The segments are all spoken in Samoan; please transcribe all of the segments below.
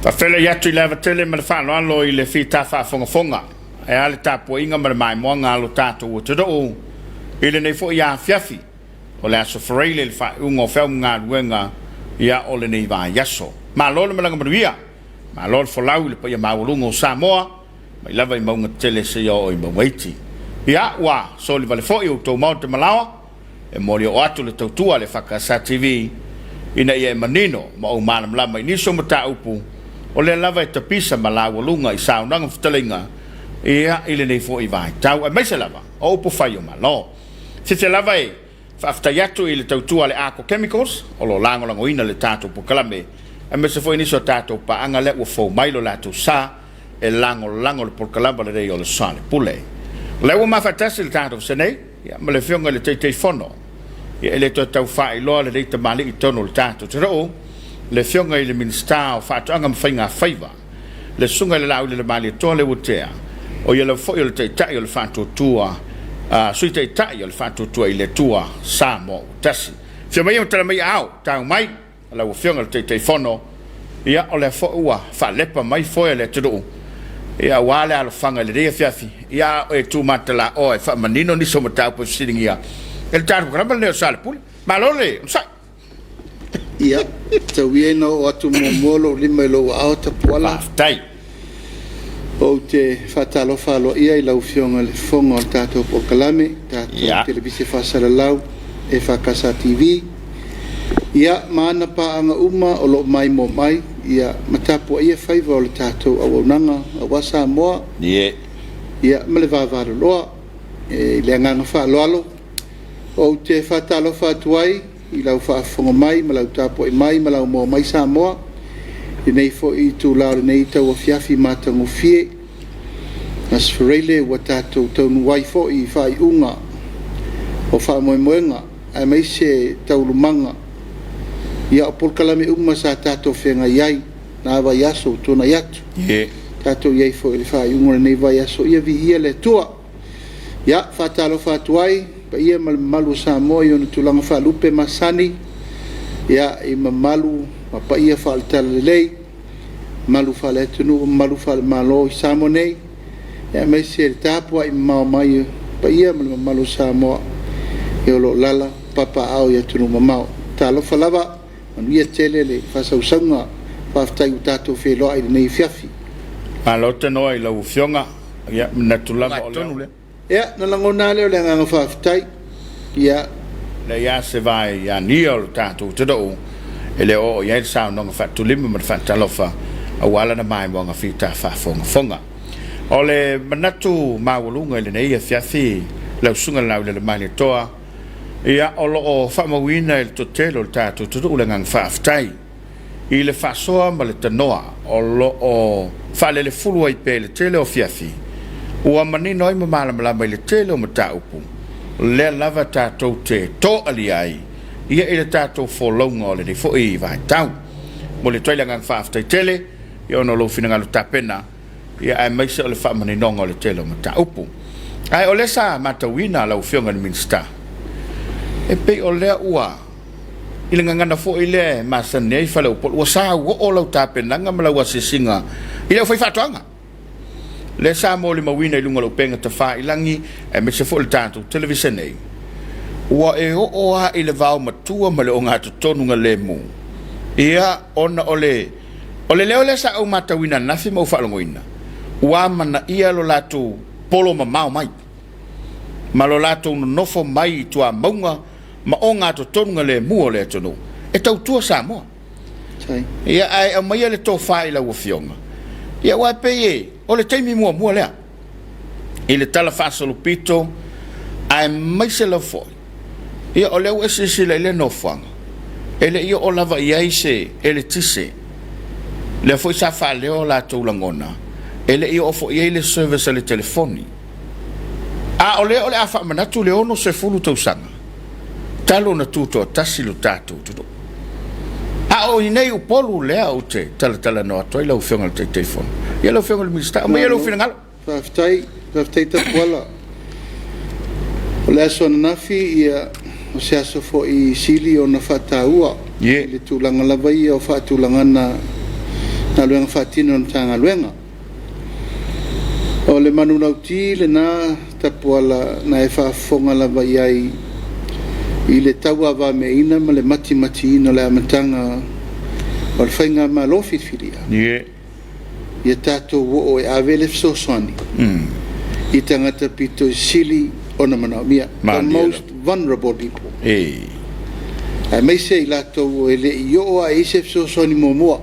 Faafeiloai atu i le ava tele ma le faaaloalo i le fita faafogafoga, ae a le tapuaiga ma le maimoaga a lo tatou atunuu i lenei foi afiafi o le Aso Faraile i le faaiuga o feau ma galuega ia o lenei vaiaso. Malo le malaga manuia, malo le folau i le paia maualuga o Samoa, mai lava i mauga tetele seia oo i mauga iti. Ia, ua soli vale foi outou maota malaoa, e momoli oo atu le tautua a le EFKS TV ina ia e manino ma ou malamalama i nisi o mataupu o lea lava e tapisa ma laualuga i saunoaga ma fetalaiga ia i lenei foi vaitau aemaise lava o upu fai o Malo. Fiafia lava e faafetai atu i le tautua a le Arco Chemicals o lo o lagolagoina le tatou polokalame aemaise foi nisi o tatou paaga lea ua fou mai lo latou sa e lagolago le polokalama lenei o le Soalepule. O lea ua mafaatasi le tatou Senate ia, ma le Afioga i le Taitaifono, ia, e le toe tau faailoa lenei tamalii i totonu o le tatou atunuu, le Afioga i le Minisita o Faatoaga ma Faiga Faiva, le Susuga i le Laauli Malietoa Leuatea, o ia lava foi o le Taitai o le Faatuatua, Sui Taitai o le Faatuatua i le Atua Samoa ua Tasi. Afio mai ma tala mai aao, tau mai lau Afioga i le Taitaifono, ia o lea foi ua faalepa mai foe a le atunuu, ia aua le alofaga i lenei afiafi, ia a o e tumatalaoa e faamanino nisi o mataupu e fesiligia e le tatou polokalame lenei o Soalepule. Malo le onosai. Ia, tau ia ina oo atu muamua lou lima i lou aao Tapuala. Faafetai. Ou te faatalofa aloaia i lau Afioga i le Fofoga o le tatou polokalame, tatou televise faasalalau EFKS TV, ia ma ana paaga uma o lo o maimoa mai, ia, ma tapuaia faiva o le tatou auaunaga aua Samoa, ia, ma le vavaloloa. I le agaga faaaloalo, ou te faatalofa atu ai i lau faafofoga mai ma lau tapuai mai ma lau moa mai Samoa i lenei foi itula o lenei tauafiafi matagofie. Aso Faraile ua tatou taunuu ai foi i faaiuga o faamoemoega aemaise taualumaga ia o polokalame uma sa tatou feagai ai na vaiaso ua tuanai atu. Tatou i ai foi i le faaiuga o lenei vaiaso, ia viia le Atua. Ia, faatalofa atu ai i le paia ma le mamalu o Samoa i ona tulaga faalupe masani, ia, i mamalu ma paia faale-Talalelei, mamalu faale-atunuu, mamalu faale-Malo i Samoa nei, aemaise le tapuai mamao mai a paia ma le mamalu o Samoa o lo o alaala ma papaaao i atunuu mamao. Talofa lava, manuia tele le faasausauga. Faafetai ua tatou feiloai i lenei afiafi. Malo tanoa i lau Afioga. Ia, manatu lava o lea. Ia, na lagona lava lea o le agaga faafetai. Ia. Leai lava se vae ania o le tatou atunuu e le o oo i ai le saunoaga faatulima ma le faatalofa aua lana maimoaga fita faafogafoga. O le manatu maualuga i lenei afiafi lau Susuga i le Laulele Malietoa, ia o lo o faamauina e le toatele o le tatou atunuu le agaga faafetai i le faasoa ma le tanoa o lo o faalelefulu ai pea i le tele o afiafi ua manino ai ma malamalama i le tele o mataupu lea lava tatou te toalia ai ia i le tatou folauga o lenei foi vaitau. Momoli atu ai le agaga faafetai tele ia ona o lou finagalo tapena ia aemaise o le faamaninoga o le tele o mataupu. Ae o lea sa matauina lau Afioga i le Minisita, e pei o lea ua i le gagana foi lea e masani ai Faleupolu, ua sauoo lau tapenaga ma lau asiasiga i le aufaifaatoaga. Lea sa molimauina i luga o le upega tafailagi aemaise foi o le tatou televisene nei, ua e oo lava i le vaomatua ma le ogatotonu lemu, ia ona o le O le leo lea sa ou matauina ananafi ma ou faalogoina, ua amanaia lo latou polo mamao mai, ma lo latou nonofo mai i tuamauga ma ogatotonu lemu o le atunuu e tautua Samoa. Ia, ae aumaia le tofa i lau Afioga, ia aua e pei e, o le taimi muamua lea i le tala faasolopito aemaise lava foi Ia, o lea ua e silasila i lea nofoaga, e le i oo lava i ai se eletise. Lea foi sa faaleo o latou lagona, e le i oo foi i ai le service a le telefoni. A o lea o le a faamanatu le 60 tausaga talu ona tutoatasi lo tatou atunuu. A o i inei i Upolu lea ou te talatalanoa atu ai lau Afioga i le Taitaifono. Ia lau Afioga i le Minisita, aumaia lou finagalo. Faafetai, faafetai Tapuala. O le aso ananafi, ia, o se aso foi sili ona faataua i le tulaga lava ia o faatulagana galuega faatino a le Matagaluega. O le manulauti lena Tapuala na e faafofoga lava i ai i le tauavameaina ma le matimatiina o le amataga o le Faigamalo filifilia. Ia tatou oo e ave le fesoasoani i tagata pito i sili ona manaomia, the most vulnerable people, aemaise i latou e le i oo lava i ai se fesoasoani muamua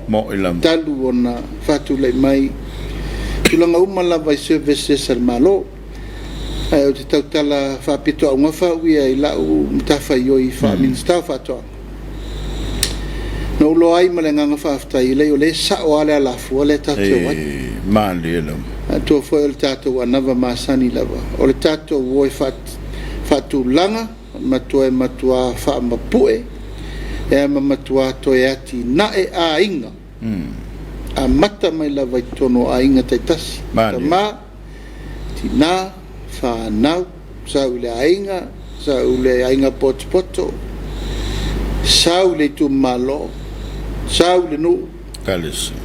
talu ona faatulai mai tulaga uma lava i services a le Malo. Ae ou te tautala faapitoaugafa au ia i lau matafaioi faa-Minisita o Faatoaga. Na ou iloa ai ma le agaga faafetai, e leai o lea e sao lava le alafua lea tatou te o ai. Malie lava. Manatua foi o le tatou anava masani lava, o le tatou o e faatulaga ma toe matua faamapue ma matua toe atinae aiga, amata mai lava i totonu o aiga taitasi, tama, tina, fanau, sau i le aiga, sau i le aiga potopoto, sau i le itumalo, sau i le nuu,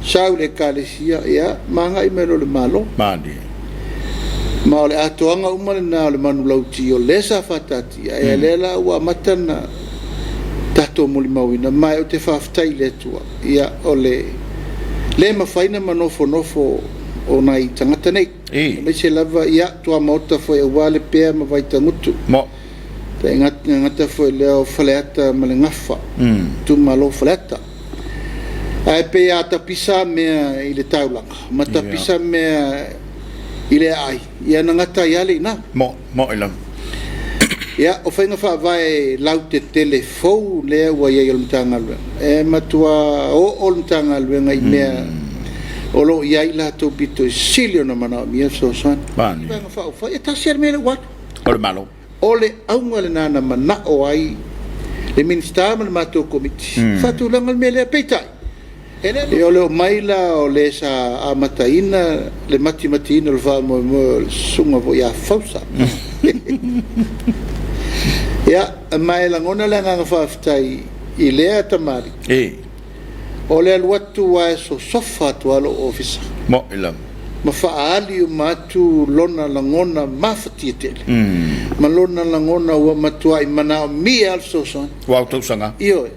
sau i le ekalesia, ia, ma agai mai loa i le Malo. Ma o le atoaga uma lena o le manulauti o lea sa faataatia, ia lea la ua amata ona tatou molimauina, ma ou te faafetai i le Atua, ia, o le le mafai ona manofonofo o nai tagata nei, aemaise lava ia tuamaota foi aua Lepea ma Vaitagutu, e le gata foi i lea o Faleata ma le Gafa, itumalo o Faleata. Ae pei a tapisa mea i le taulaga ma tapisa mea i le aai, ia na gata ai lava le i ina. Mo'i lava. Ia, o faiga faavae lautetele fou lea ua i ai o le Matagaluega, e matua oo le Matagaluega i mea o lo o i ai latou pito i sili ona manaomia le fesoasoani. Vaega Faaupufai, e tasi lava le mea lea ua alu. O le Malo. O le auga lena na manao ai le Minisita ma le matou Komiti e faatulaga le mea lea. Peitai, e o le omai la o le sa amataina le matimatiina o le faamoemoe o le susuga foi ia Fausa. Ia, ma e lagona le agaga faafetai i lea tamalii, o le alu atu lava e sosofa atu lava lou ofisa. Mo'i lava. Ma faaali uma atu lona lagona mafatia tele ma lona lagona ua matuai manaomia lava le fesoasoani. Ua tausaga. Ioe.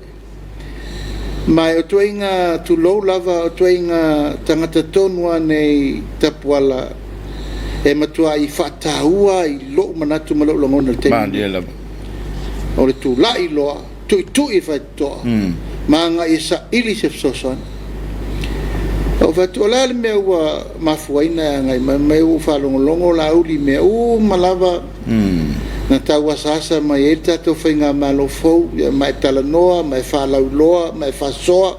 Ma o ituaiga, tulou lava, o ituaiga tagata tonu lava nei Tapuala e matuai faataua i lou manatu ma lou lagona i le taimi Malie lava. O le tulai loa, tuitui i faitotoa, ma agai e saili se fesoasoani. Ou fai atu, o le a le mea ua mafua ai ona e agai mai? Mai ua ou faalogologo Laauli i mea uma lava na tau asaasa mai ai le tatou faigamalo fou, ma e talanoa ma e faalauiloa ma e faasoa.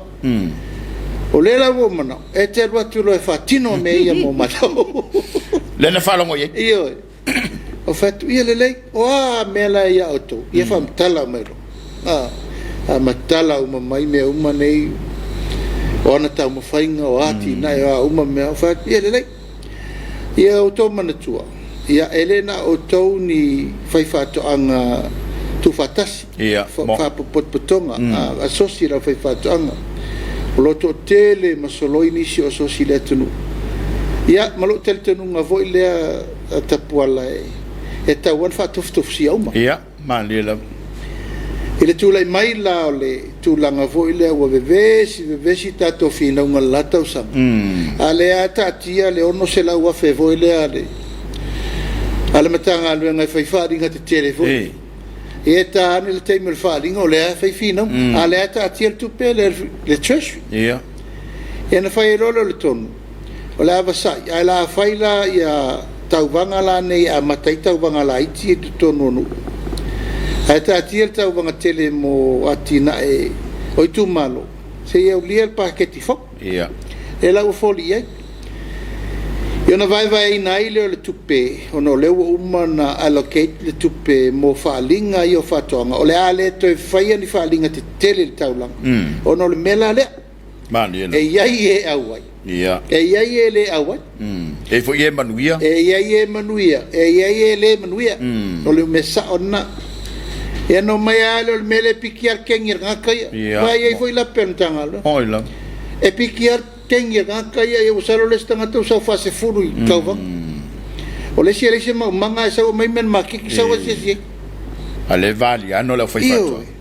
O lea la ua ou manao, e te alu atu loa e faatino mea ia mo matou. Lea na faalogo i ai. Ioe. Ou fai atu, ia lelei, o a mea la ia outou, ia faamatala mai loa. Faamatala uma mai mea uma nei, o ana taumafaiga, o atinae, o a uma mea. Ou fai atu, ia lelei. Ia outou manatua, ia e le na o outou ni faifaatoaga tuufaatasi, faapotopotoga, asosi a le aufaifaatoaga. O lo o toatele ma soloi nisi o asosi i le atunuu. Ia, ma lou talitonuga foi lea Tapuala, e tatau lava ona faatofutofusia uma. Ia, malie lava. I le tulai mai la o le tulaga foi lea ua vevesi vevesi tatou finauga i le la tausaga, a o lea lava e taatia le $600,000 foi lea a le Matagaluega e fai faaaliga tetele foi. Ia e ta ane le taimi o le faaaliga o lea lava e fai finauga, a o lea lava e taatia le tupe lea i le Treasury. Ia ona fai ai loa lea o le tonu, o le a vasai, ae o le a fai la ia tauvaga la nei e amata ai tauvaga laiti ia i totonu o nuu, ae taatia le tauvaga tele mo atinae o itumalo seia aulia le paketi fou. Lea la ua foli i ai. Ia ona vaevaeina ai lea o le tupe, ona o lea ua uma ona allocate le tupe mo faaaliga ia o faatoaga, o le a le toe faia ni faaaliga tetele i le taulaga, ona o le mea la lea, e i ai e auai, e i ai e le auai. E i ai foi e manuia. E i ai e manuia, e i ai e le manuia. O le mea sao lena. Ia ona omai lava lea o le mea lea e piki lava le kegi a le tagata ia. Aua e i ai foi lape a le Matagaluega. E piki lava le kegi a le tagata ia, ia masalo le isi tagata ua sau faasefulu i le tauvaga. O le isi e leai se maumaga ae sau aumai mea i le maketi sau asiasi ai. A o lea e valiano le aufaifaatoaga. Ioe.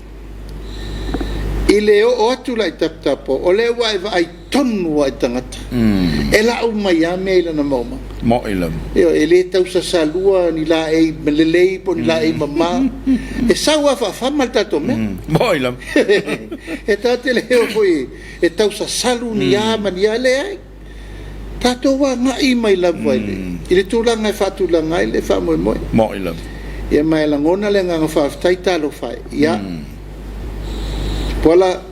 I le oo atu la i taputapuao, o lea ua e vaai tonu lava i tagata, e lau mai lava mea i lana maumaga. Mo'i lava. Ioe, e le tau sasalua ni laei lelei po o ni laei mama, e sau lava faafama le tatou mea. Mo'i lava. E tatou te le o foi e tau sasalu ni a ma ni a, leai. Tatou agai mai lava i le tulaga e faatulaga ai le faamoemoe. Mo'i lava. Ia ma e lagona le agaga faafetai talofa e. Ia, Tupuola,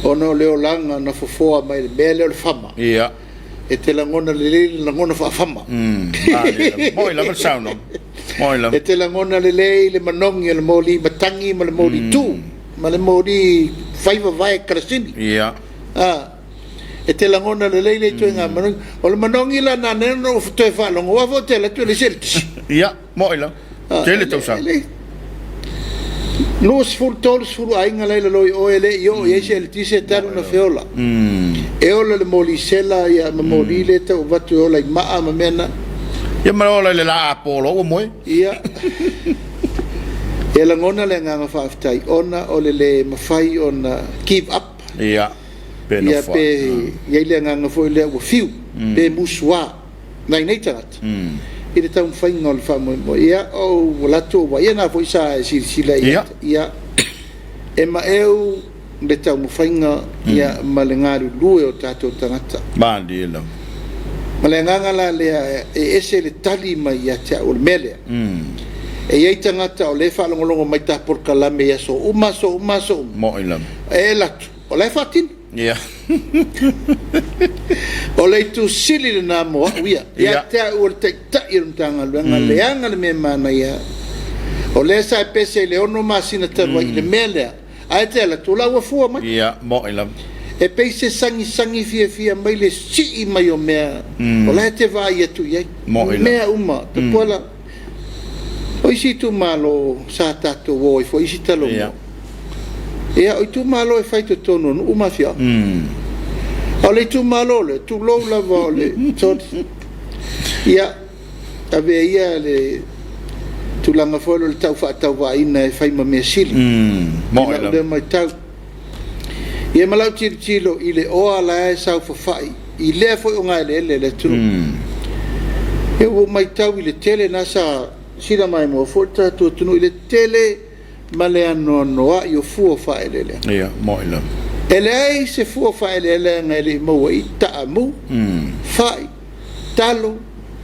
ona o le olaga na fofoa mai i le mea lea o le fama. Ia. E te lagona lelei le lagona faafama. Mo'i lava le saunoaga. Mo'i lava. E te lagona lelei le manogi o le moli matagi ma le moli tu ma le moli fai vavae karasini. Ia. E te lagona lelei le ituaiga manogi. O le manogi la na na ou toe faalogo aua foi ou te alu atu e leai se eletise. Ia, mo'i lava. Tele tausaga. 20, 30 aiga la i lalo i o e le i oo i ai se eletise talu ona feola. E ola le moli sela ia ma moli lea e tau avatu e ola i maa ma mea na. Ia ma ola i le la Apolo ua moe. Ia. E lagona le agaga faafetai ona o le le mafai ona give up. Ia, pe Ia pe i ai le agaga foi lea ua fiu, pe musuā nai nei tagata i le taumafaiga o le faamoemoe. Ia, ou alu atu ou vaai, ia na foi sa e silasila i ai. Ia, e maeu le taumafaiga ia ma le galulue o tatou tagata. Malie lava. Ma le agaga la lea e ese le tali mai ia te au o le mea lea. E i ai tagata o lea e faalogologo mai i ta polokalame i aso uma, aso uma, aso uma. Mo'i lava. E alu atu, o la e faatino. Ia. O le itu sili lena mo au ia. Ia te au o le Taitai o le Matagaluega, leaga le mea manaia, o lea sa e pese i le 6 masina talu ai i le mea lea, ae te alu atu, o la ua fua mai. Ia, mo'i lava. E pei se sagisagi fiafia mai le sii mai o mea o la e te vaai atu i ai. Mo'i lava. Mea uma, Tupuola, o isi itumalo sa tatou o ai foi isi talomua. Ia, o itumalo e fai i totonu o nuu ma afioaga. A o le itumalo lea, tulou lava o le sorry. Ia, avea ia le tulaga foi lea o le tau faatauvaaina e fai ma mea sili. I lau lea matau. Ia ma lau tilotilo i le oa la e saofafai i lea foi ogaeleele a le atunuu. Ia ua ou matau i le tele na sa sila maimoa foi le tatou atunuu i le tele ma le anoanoai o fua o faaeleeleaga. Ia, mo'i lava. E leai se fua o faaeleeleaga e le i maua ai taamu, fai, talo,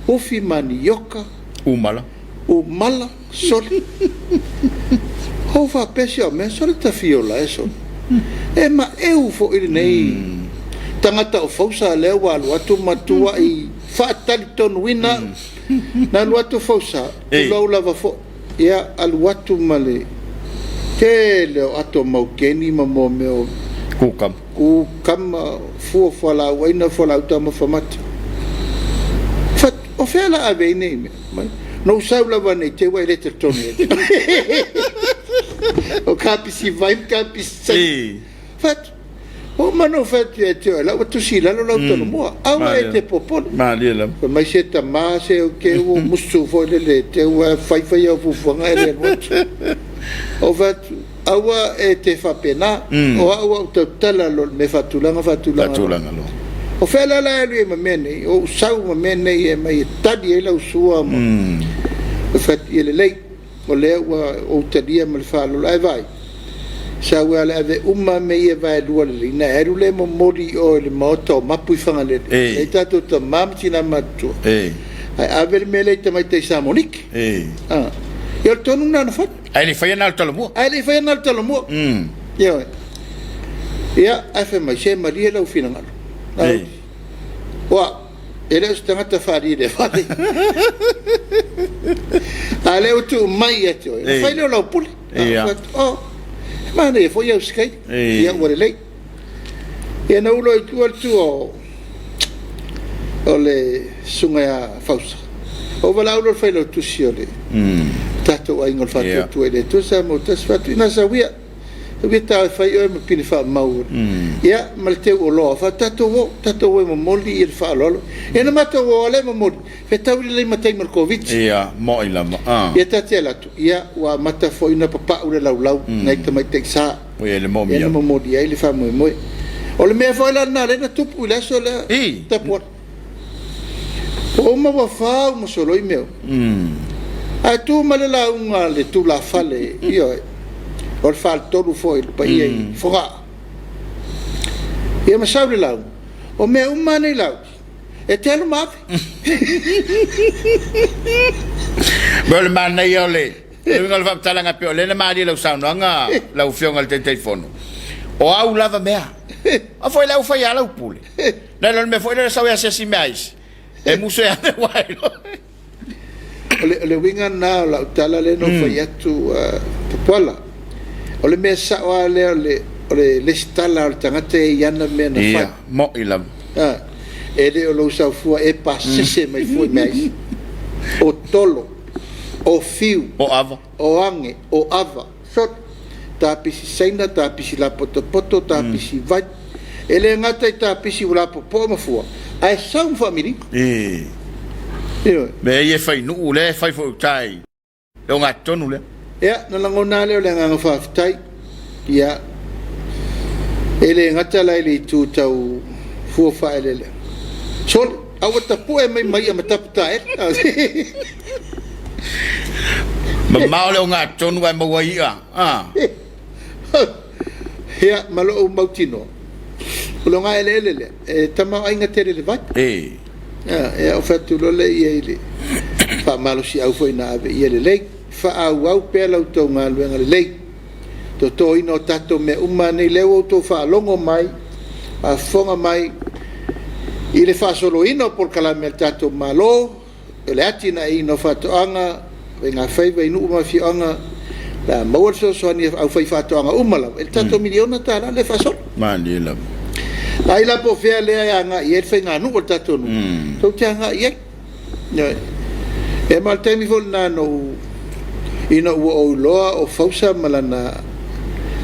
ufi manioka, Umala. Umala, sole. Ou faapea si au mea, sole tafiola e sole. E maeu foi lenei tagata o Fausa lea ua alu atu ma tuuai faatalitonuina au. Na alu atu Fausa, tulou lava foi. Ia, alu atu ma le tele o ato maukeni ma mea o Kukama. Kukama, fua fualaau aina, fualaau taumafa mata. Fat, o fea la ave ai nei mea? Mai, na ou sau lava nei te ua e le talitonu ia te au. O kapisi vai ma kapisi sai. Fat, o mana o fai atu ia te oe, la ua tusi i lalo lau talomua. Aua e te popole. Malie lava. Fai mai se tama se o te ua musu foi lele, te ua faifai au fuafuaga e le alu atu. Ou fai atu, aua e te faapena, o au a ou tautala loa i le mea faatulaga, faatulaga loa. Faatulaga loa. O fea la la e alu ai ma mea nei? O ou sau ma mea nei e aumai e tali ai lau sua ma Ou fai atu, ia lelei, o lea ua ou talia ma le faaaloalo. Ae vaai, sau e ale ave uma mea ia vaelua lelei, ona e alu lea e momoli i o i le maota o Mapu i Fagalele, lea e tatou tama ma tina matutua, ae ave le mea lea i tamaitai Samoniki. Ia o le tonu lena na fai. Ae le i faia na o le talomua. Ae le i faia na o le talomua. Ioe. Ia, ae fai mai, se malie lau finagalo. O au. E le o se tagata faalilevale. A o lea ua tuu mai ia te oe, ona fai lea o lau pule. Ia. Oh, e manaia foi Ausetaia. Ia ua lelei. Ia na ou iloa i tua le tua o le susuga ia Fausa. Ou valaau loa i le failautusi o le tatou aiga o le Faatuatua i le Atua Samoa ua Tasi, fai atu, ina sau ia, sau ia ta o e fai oe ma pine faamau ia ma le teu oloa, fai atu, tatou o, tatou o e momoli le faaaloalo. Ia na matou o lava lea e momoli, fetaui lelei ma taimi o le Koviti. Ia, mo'i lava. Ia ta te alu atu, ia ua amata foi ona papau le laulau nai tamaitai sa. Ua i ai le moomia. Lea na momoli ai le faamoemoe. O le mea foi la lena lea na tupu i le aso lea tapuai. Ua uma ua fau ma soloi mea uma. Ae tu mai le lauga a le tulafale, ioe, o le faletolu foi i le paia i Fogaa. Ia ma sau le lauga, o mea uma lava nei Laauli, e te alu ma ave. O le manaia o le uiga o le faamatalaga pei o lea na malie i lau saunoaga lau Afioga i le Taitaifono, o au lava mea. A foi la ua fai lava lau pule. Nai lo le mea foi lea sau e asiasi mea a isi, e musu e ave aua e iloa. O le uiga lena o lau tala lea na ou fai atu Tupuola. O le mea sao lava lea o le lesitala o le tagata e i ana mea na fai. Ia, mo'i lava. E le o lou saofua e pasese mai fua i mea a isi. O tolo, o fiu, o ava, o age, o ava, sole, tapisi Saina, tapisi lapotopoto, tapisi vai. E le gata i tapisi ua lapopoa ma fua, ae sau ma faamiliga. Ioe. Mea ia e fai i nuu, lea e fai foi i uta i le ogatotonu lea. Ia, na lagona lava lea o le agaga faafetai. Ia, e le gata la i le itu tau fua faaeleeleaga. Sole, a ua tapue mai ma ia ma taputaele. Mamao le ogatotonu ae maua ai i'a. Ia, ma lou mautinoa, o le ogaeleele lea, e tamaoaiga tele i le vai. Ia, ou fai atu loa lea i ai i le faamalosiau foi na ave ia lelei. Faaauau pea la outou galuega lelei, totoina o tatou mea uma nei, lea ua outou faalogo mai, faafofoga mai i le faasoloina o polokalame a le tatou Malo, o le atinaeina o faatoaga, faigafaiva i nuu ma afioaga, o le a maua le fesoasoani a aufaifaatoaga uma lava i le tatou miliona tala lea e faasolo. Malie lava. Ai la po o fea lea e agai i ai le faiganuu a le tatou nuu, tou te agai i ai. Ioe. E ma o le taimi foi lena na ou, ina ua ou iloa o Fausa ma lana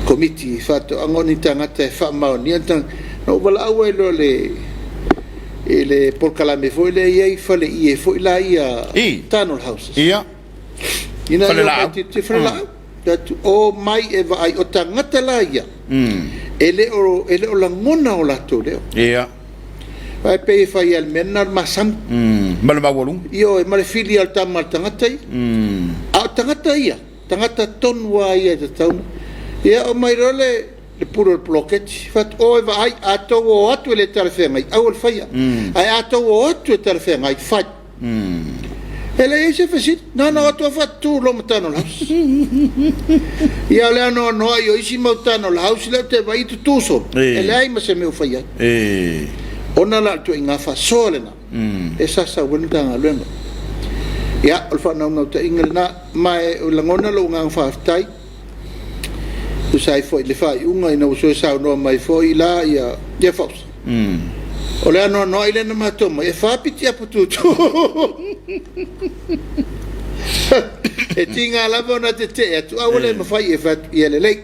Komiti Faatoaga o ni tagata e faamaonia, na ou valaau ai loa i le polokalame foi lea e i ai fale ie foi la ia tunnel houses. Ia. Ina ia omai tilotilo, falelaau. Atu, omai e vaai, o tagata la ia, e le o lagona o latou leo. Ia. Aua e pei e fai lava i le mea lena o le masani. Ma le maualuga. Ioe, ma le fili lava o le tama a le tagata ia. A o tagata ia, tagata tonu lava ia e tatau ona. Ia omai loa le pule o le poloketi, fai atu, o e vaai, a outou o atu e le talafeagai, aua le faia. Ae a outou o atu e talafeagai, fai. E leai se fesili, na ona o atu lava faatutu loa ma tunnel house. Ia o le anoanoai o isi mau tunnel house lea ou te vaai e tutu solo, e leai ma se mea o fai ai. Ona la o le ituaiga faasoa lena e sasau ai le Matagaluega. Ia, o le faanaunautaiga lena, ma e lagona lou agaga faafetai tusa ai foi i le faaiuga ina ua toe saunoa mai foi la ia Fausa. O le anoanoai lea na matou omai, e fa pitiapu tutu. E tiga lava ona tetee atu, a ua le mafai e fai atu, ia lelei.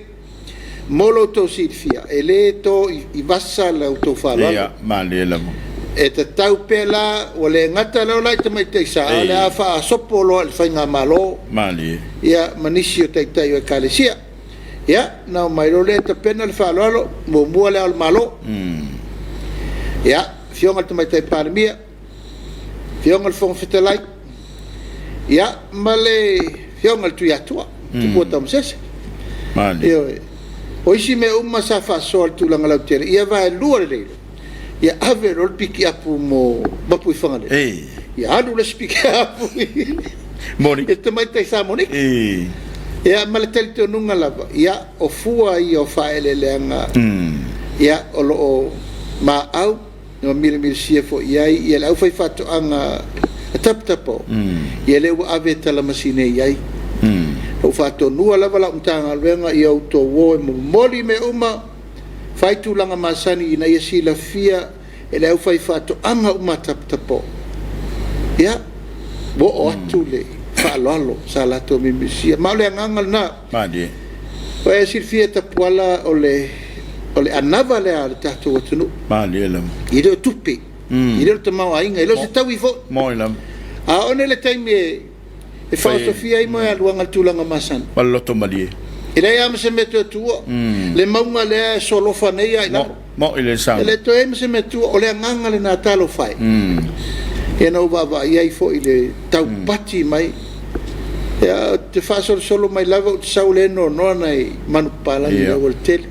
Mo lo outou silafia, e le to i vasa la outou faaaloalo. Ia, malie lava. E tatau pea la, ua le gata la o la i tamaitai sa, a o le a faasopo loa i le faigamalo. Malie. Ia, ma nisi o taitai o Ekalesia. Ia, na omai loa lea e tapena le faaaloalo, muamua le Ao o le Malo. Ia, Afioga i le Tamaitai Palemia, Afioga i le Fofoga Fetalai, ia, ma le Afioga i le Tuiatua, Tupua Tamasese. Malie. Ioe. O isi mea uma sa faasoa i le tulaga lautele, ia vaelua lelei loa. Ia ave loa le pikiapu mo Mapuifagalele. Ia alu le isi pikiapu i Moni. le tamaitai Sa Moniki. Ia ma le talitonuga lava, ia o fua ia o faaeleeleaga, ia o lo o maau Na milamilisia foi i ai ia le aufaifaatoaga a Taputapuao, ia lea ua ave e talamasine i ai. Na ou faatonuina lava lau Matagaluega ia outou o e momoli mea uma, fai tulaga masani ina ia silafia e le aufaifaatoaga uma a Taputapuao. Ia, ua oo atu le faaaloalo sa latou milimilisia. Ma o le agaga lena. Malie. Ua e silafia Tapuala o le anava lea a le tatou atunuu. Malie lava. E le o tupe, e le o le tamaoaiga, e le o se taui foi. Moi lava. A oo nei le taimi e faaosofia ai moegaluaga i le tulaga masani. Ma le loto malie. E leai lava ma se mea e toe tuua. Le mauga lea e solofa nei lava i lalo. Moi le E le toe i ai ma se mea e tuua. O le agaga lena, talofa e. Ia na ou vaavaai ai foi i le taupati mai. Ia, ou te faasolosolo mai lava ou te sau lea e noanoa nai manupapalagi i le aualatele.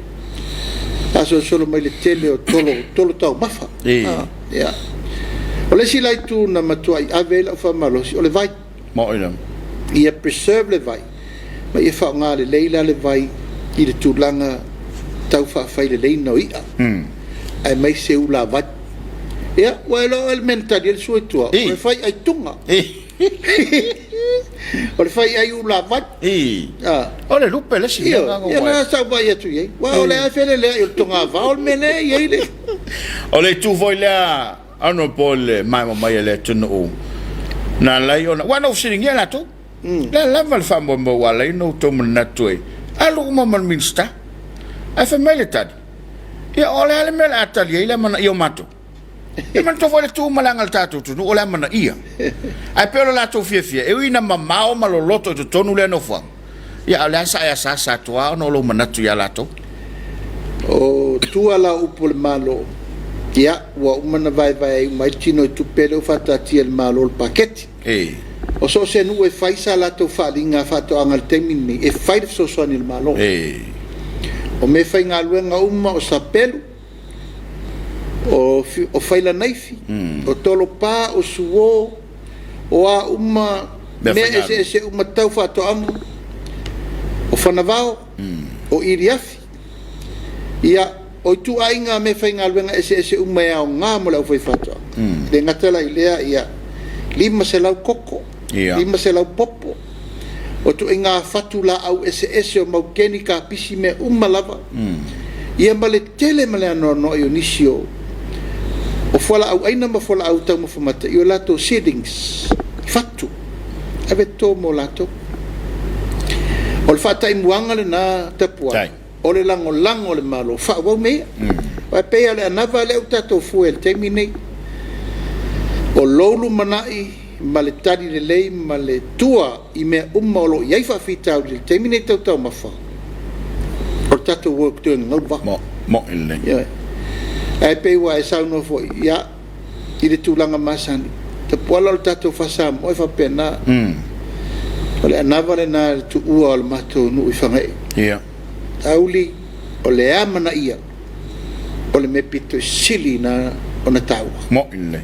Faasolosolo mai le tele o tolo, tolo taumafa. Ia. O le isi la itu na matuai ave ai lau faamalosi, o le vai. Moi lava. Ia preserve le vai, ma ia faaaoga lelei la le vai i le tulaga tau faafaileleiina o i'a, aemaise ulavai. Ia, ua iloa oe le mea na tali ai le sua i tua, o le fai ai tuga. O le fai ai ulavai. O le lupe le isi mea lena. Ia, lena sa ou vaai atu i ai. Aua o le a feleleai o le togavao le mea lea e i ai le. O le itu foi lea Honourable le maimoa mai a le atunuu na ala ai ona, aua na ou fesiligia latou, le a lava le faamoemoe ua ala ai ona outou manatu e alu uma ma le Minisita? Ae fai mai le tali, ia o le a le mea o le a tali ai le amanaia o matou? E manatua foi le tu ma le aga o le tatou atunuu o le amanaia. Ae pei o le latou fiafia, e ui ina mamao ma loloto i totonu lea nofoaga, ia a o le a sa e asaasa atu lava ona o lou manatu ia latou. O tua la o upu o le Malo, ia, ua uma ona vaevae uma ai le tino i tupe lea ua faataatia e le Malo i le paketi. O so o se nuu e fai sa latou faaaliga faatoaga i le taimi lenei, e fai le fesoasoani a le Malo. O meafaigaluega uma, o sapelu, o failanaifi, o tolopa, o suo, o a uma mea eseese uma tau faatoaga, o fanavao, o iliafi, ia, o ituaiga meafaigaluega eseese uma e aoga mo le aufaifaatoaga. E le gata la i lea, ia, 500 koko, 500 popo, o ituaiga fatu laau eseese o maukeni, kapisi, mea uma lava. Ia ma le tele ma le anoanoai o nisi o fualaau aina ma fualaau taumafa mata i o latou seedlings, fatu, ave toto mo latou. O le faataimuaga lena Tapuala, o le lagolago a le Malo, faaauau mea ia. Aua e pei lava o le anava lea ua tatou fua i le taimi lenei, o lou lumanai ma le tali lelei ma le tua i mea uma o lo o i ai faafitauli i le taimi lenei tau taumafa, o le tatou o e toe gagau le vaa. Moi lelei. Ioe. Ae pei ua e saunoa foi, ia, i le tulaga masani, Tapuala o le tatou faa-Samoa e faapena. O le anava lena i le tuua o le matou nuu i Fagaee. Auli, o le amanaia o le mea pito sili na ona taua. Moi lelei.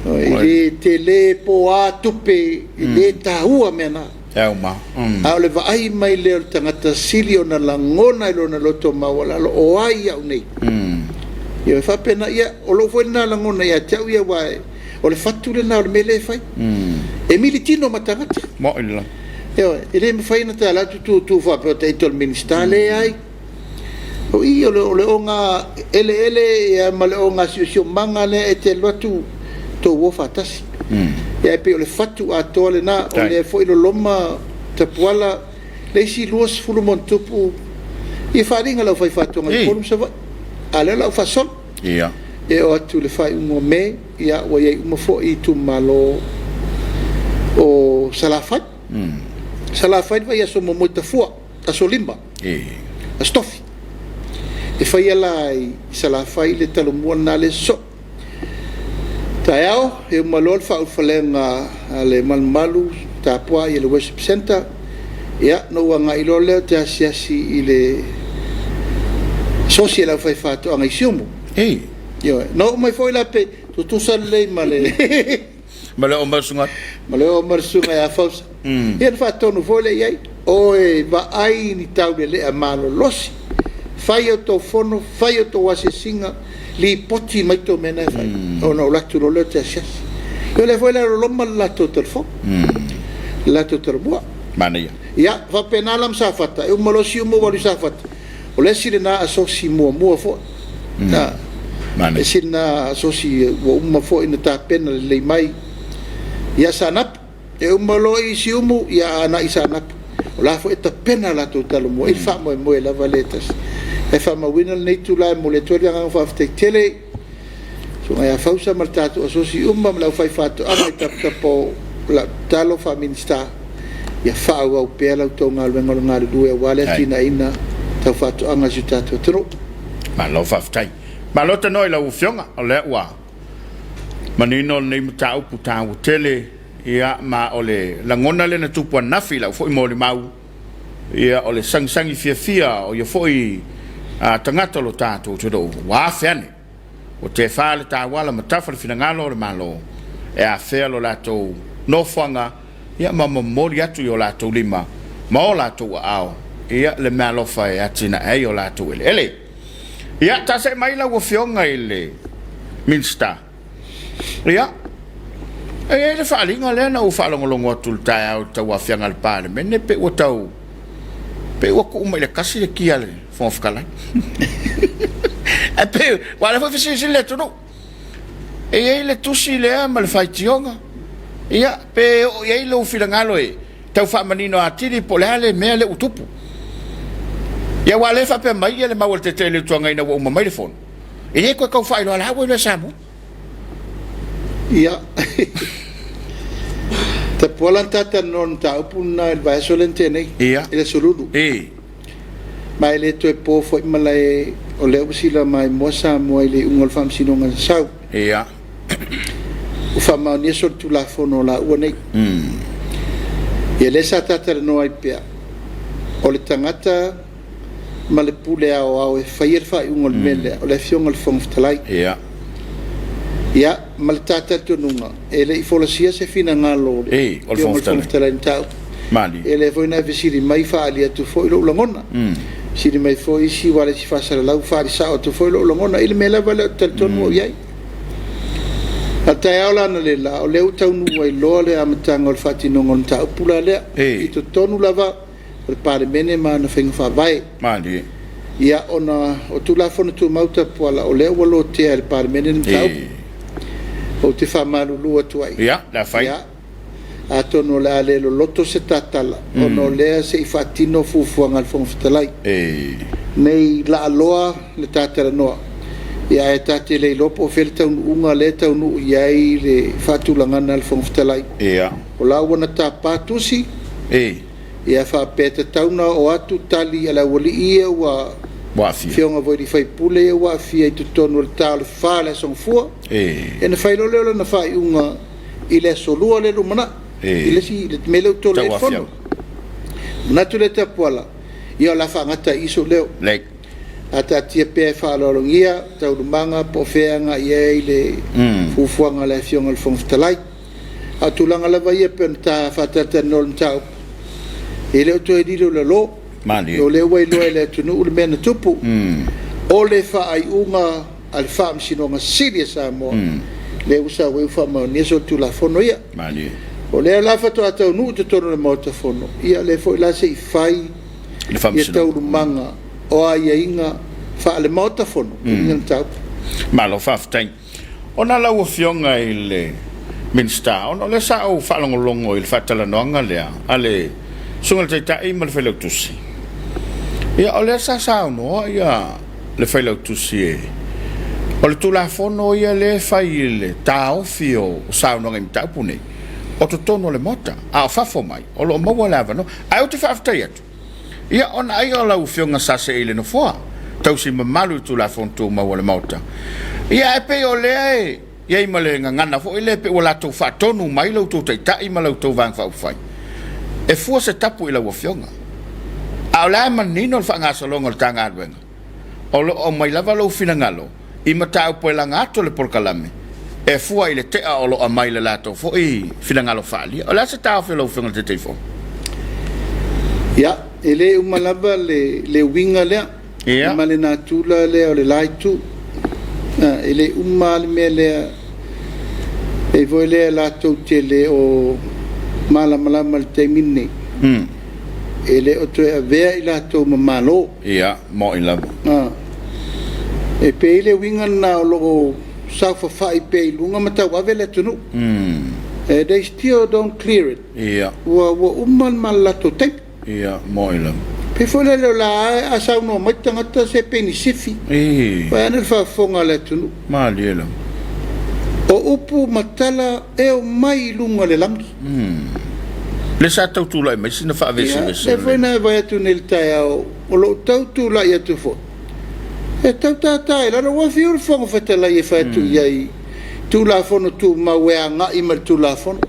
E le tele po o a tupe, e le taua mea na. E au ma. A o le vaai mai lea o le tagata sili ona lagona i lona loto maualalo, o ai au nei? Ia e faapena, ia, o lou foi lena lagona ia te au ia, aua o le fatu lena o le mea lea e fai. E militino ma tagata. Moi lelei. Ioe, e le mafai ona tala atu tu faapea o te ita o le Minisita, leai. O i o le oga eleele ia ma le oga siosiomaga lea e te alu atu tou o faatasi. Ia e pei o le fatu atoa lena, o lea foi loloma Tapuala le isi 20 ma ona tupu i faaaliga a le aufaifaatoaga i Upolu ma Savaii. A o lea o le a ou faasolo. E oo atu i le faaiuga o Me, ia ua i ai uma foi itumalo o Salafai. Salafai le vaiaso muamua i Tafua, aso 5, aso Tofi. E faia la i Salafai le talomua lena le sosoo. Taeao, e uma loa le faaulufalega a le malumalu tapuai i le worship center, ia, ona ou agai loa lea ou te asiasi i le asosi a le aufaifaatoaga i Siumu. Ioe. Na oo mai foi la pe tutusa lelei ma le Ma le oo mai o le susuga. Ma le oo mai o le susuga ia Fausa. Ia ona faatonu foi lea i ai, o e vaai ni taulelea malolosi Fai a outou fono, fai a outou asiasiga, lipoti mai tou mea na e fai, ona ou alu atu loa lea ou te asiasi. Ia o lea foi la e loloma le latou telefoni, le latou talomua. Manaia. Ia, faapena la ma Safata, e uma loa Siumu ou alu i Safata, o le isi lena asosi muamua foi. Manaia. Isi lena asosi ua uma foi ona tapena lelei mai. Ia Saanapu, e uma loa i Siumu, ia agai i Saanapu. O la foi e tapena a latou talomua i le faamoemoe lava lea e tasi. Ae faamauina lenei itula e momoli atu ai le agaga faafetai tele i le Susuga ia Fausa ma le tatou asosi uma ma le aufaifaatoaga i taputapu o lau tatalo faa-Minisita, ia faaauau pea la outou galuega o le galulue aua le atinaeina tau faatoaga a si o tatou atunuu. Malo faafetai. Malo tanoa i lau Afioga, o lea ua manino lenei mataupu taua tele, ia ma o le lagona lea na tupu ananafi i lau foi molimau, ia o le sagisagi fiafia o ia foi tagata o lo tatou atunuu ua afe ane. Ua tefa le tauala ma tafa le finagalo o le Malo e afea lo latou nofoaga ia ma momoli atu i o latou lima ma o latou aao ia le meaalofa e atinae ai o latou eleele. Ia, tasee mai lau Afioga i le Minisita. Ia, e i ai le faaaliga lea na ou faalogologo atu i le taeao i le tauaofiaga a le Palemene pe ua tau pei ua tuu mai i le tasi le kia a le Fofoga Fetalai. Ae pei, aua o lea foi e fesilisili le atunuu. E i ai le tusi lea ma le faitioga, ia, pe oo i ai lou finagalo e tau faamanino atili po o le a le mea lea ua tupu. Ia aua o lea e faapea mai le mau a le Taitai o le Itu Agai ina ua uma mai le Fono, e le toe tau faailoa la ua iloa e Samoa. Ia, Tapuala na ta talanoa i le mataupu lena i le vaiaso lea na tea nei, i le Aso Lulu. Ma e le toe po foi malae o lea ua sila maimoa Samoa i le iuga o le Faamasinoga na sau. Ua faamaonia solitulafono o laua nei. Ia lea sa ta talanoa ai pea, o le tagata ma le pule aoao e faia le faaiuga o le mea lea, o le Afioga i le Fofoga Fetalai. Ia, ma le ta talitonuga, e le i folasia se finagalo o le Afioga i le Fofoga Fetalai i le mataupu. Ia lea foi na e fesili mai faaali atu foi lou lagona. Fesili mai foi isi aua o le isi faasalalau, faaali sao atu foi lou lagona i le mea lava lea ou te talitonu au i ai. A o le taeao la analeila, o lea ua taunuu ai loa le amataga o le faatinoga o le mataupu la lea, i totonu lava o le Palemene ma ana faiga faavae. Malie. Ia, ona o Tulafono Tumau Tapuala, o lea ua lotea e le Palemene le mataupu. Ou te faamalulu atu ai. Ia, le a fai? Ia, atonu o le a le loloto se ta tala, ona o lea se i faatino fuafuaga a le Fofoga Fetalai. Ne i laaloa le ta talanoa, ia ae ta te le iloa po o fea le taunuuga lea e taunuu i ai le faatulagaga a le Fofoga Fetalai. O la ua na tapa tusi, Ia faapea e tatau ona oo atu tali a le aualii ia ua afioga foi i sui usufono ia ua aafia i totonu o le ta o le 4 i le Aso Gafua. Ia ona fai loa lea o lana faaiuga i le Aso Lua lea e lumanai, i le isi le mea lea ua tolo ai le fono. Manatu lea Tapuala, ia o le a faagata ai i i sou leo. A taatia pea e faaaloalogia taualumaga po o fea e agai i ai le fuafuaga a le Afioga i le Fofoga Fetalai. A o tulaga lava ia pei ona ta faatalatalanoa i le mataupu, e le o toe lilo i lalo. Malie. O lea ua iloa e le atunuu le mea na tupu. O le faaiuga a le Faamasinoga Sili a Samoa, lea ua sau ai ua faamaonia solitulafono ia. Malie. O lea la faatoa taunuu i totonu o le Maota Fono, ia o lea foi la se i fai Le Faamasinoga. taualumaga o aiaiga faale-Maota Fono i le mataupu. Malo faafetai. Ona lau Afioga i le Minisita, ona o lea sa ou faalogologo i le faatalanoaga lea a le Susuga i le Taitai ma le Failautusi, ia o lea sa saunoa ia le Failautusi e o le Tulafono ia lea e fai i le taofi o saunoaga i mataupu nei, o totonu o le Maota, a o fafo mai, o lo o maua le avanoa. Ae ou te faafetai atu, Ia, ona ai o lau Afioga sa see i le Nofoa, tausi mamalu i Tulafono Tumau a le Maota. Ia, ae pei o lea e i ai ma le gagana foi lea pei ua latou faatonu mai lo outou Taitai ma la outou Vaega Faaupufai e fua se tapu i lau Afioga. A o la e manino le faagasologa o le ta galuega, o lo o aumai lava lou finagalo i mataupu e laga atu e le polokalame e fua i le tea o lo o aumai i le latou foi finagalo faaalia. O le a se taofi o lau Afioga i le Taitaifono? Ia, e le uma lava le uiga lea. Ia. Ma le natura lea o le la itu. E le uma lava le mea lea, pei foi lea latou te le o malamalama i le taimi lenei, e le o toe avea i latou ma Malo. Ia, moni lava. E pei le uiga lena o lo o saofafai pea i luga ma tauave le atunuu. They still don't clear it. Ia. Ua uma ma le latou taimi. Ia, moni lava. Pei foi lele o la a saunoa mai tagata se penisifi. Ii. Vaeane le faafofoga a le atunuu. Malie lava. O upu ma tala e omai i luga o le lagi. Le sa tau tulai mai sina faavesevese. Ia, lea foi na e vaai atu nei i le taeao, o lou tau tulai atu foi, e tau tātā i lalo, ua fiu le Fofoga Fetalai e fai atu i ai Tulafono Tumau e agai mai le Tulafono.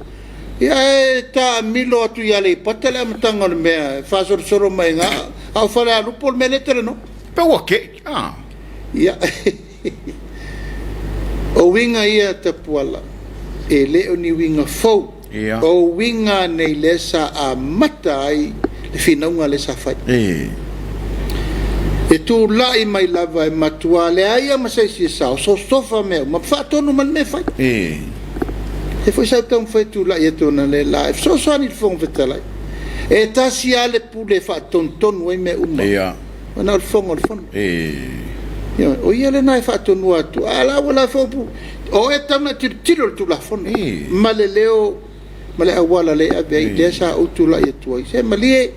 Ia ae taamilo atu i Aleipata le amataga o le mea e faasolosolo mai ai a o Falealupo le mea lea e talanoa. Pe ua kei, a. Ia, o uiga ia Tapuala, e le o ni uiga fou. Ia. O uiga nei lea sa amata ai le finauga lea sa fai. E. E tulai mai lava e matua leai lava ma se isi e sao, sosofa mea uma, faatonu ma le mea e fai. E. E foi sa ou taumafai e tulai atu ona le la e fesoasoani i le Fofoga Fetalai. E tasi lava le pule e faatonutonu ai mea uma. Ia. Ona o le Fofoga o le Fono. E. Ioe, o ia lena e faatonua atu. A la ua la foi upu, o oe e tatau ona e tilotilo i le Tulafono. E. Ma le leo ma le auala lea e ave ai, lea sa ou tulai atu ai. Se malie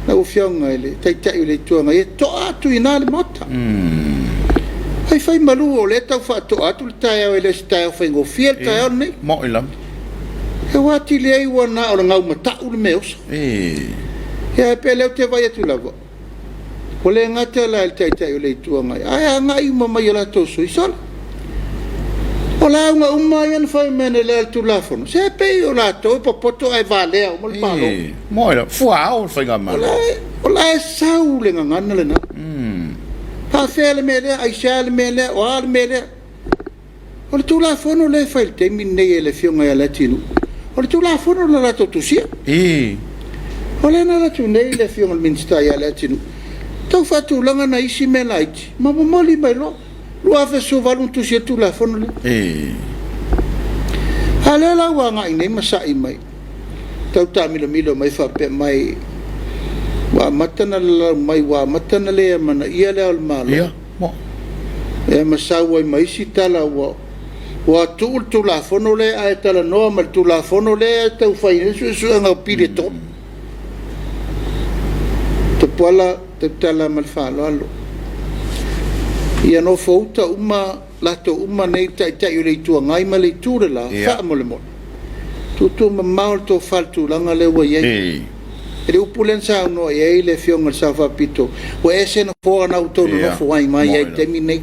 lau Afioga i le Taitai o le Itu Agai e to'a atu i ina le Maota. Fai fai malu o lea e tau faato'a atu le taeao, e le o se taeao faigofie le taeao lenei. Moni lava. E ua atili ai ua na o le gaumata'u le mea e oso. Ia ae pei o lea ou te vaai atu lava, Ua le gata la i le Taitai o le Itu Agai, ae agai uma mai i o latou sui usufono. O lauga uma ia na fai mai analeila i le Tulafono, se pei o latou e popoto ae valea uma le Malo. Ii, moe lava, fuaao le faigamalo. O la e sau le gagana lena. Faafefea le mea lea, aisea le mea lea, o a le mea lea. O le Tulafono lea e fai i le taimi lenei e le Afioga ia Leatinuu, o le Tulafono na latou tusia. Ii. O lea na alu atu nei le Afioga i le Minisita ia Leatinuu, tau faatulaga nai isi mea laiti ma momoli mai loa. 2018 na tusi ai le Tulafono lea. Ii. A o lea la ua agai nei ma sa'i mai, tau taamilomilo mai faapea mai, ua amata ona lalau mai, ua amata ona le amanaia Le Ao o le Malo. Ia. Ia ma sau ai ma isi tala ua ua tuu le Tulafono lea ae talanoa ma le Tulafono lea e tau fai ai le suesuega o pili e tolu. Tapuala tautala ma le faaaloalo. Ia nofouta uma latou uma nei Taitai o le Itu Agai ma le Itu le la, faamolemole. Tuutuumamao le tofa i le tulaga lea ua i ai. I le upu lea na saunoa i ai le Afioga i le Sao Faapito, ua ese nofoa na outou nonofo ai mai ai i le taimi lenei.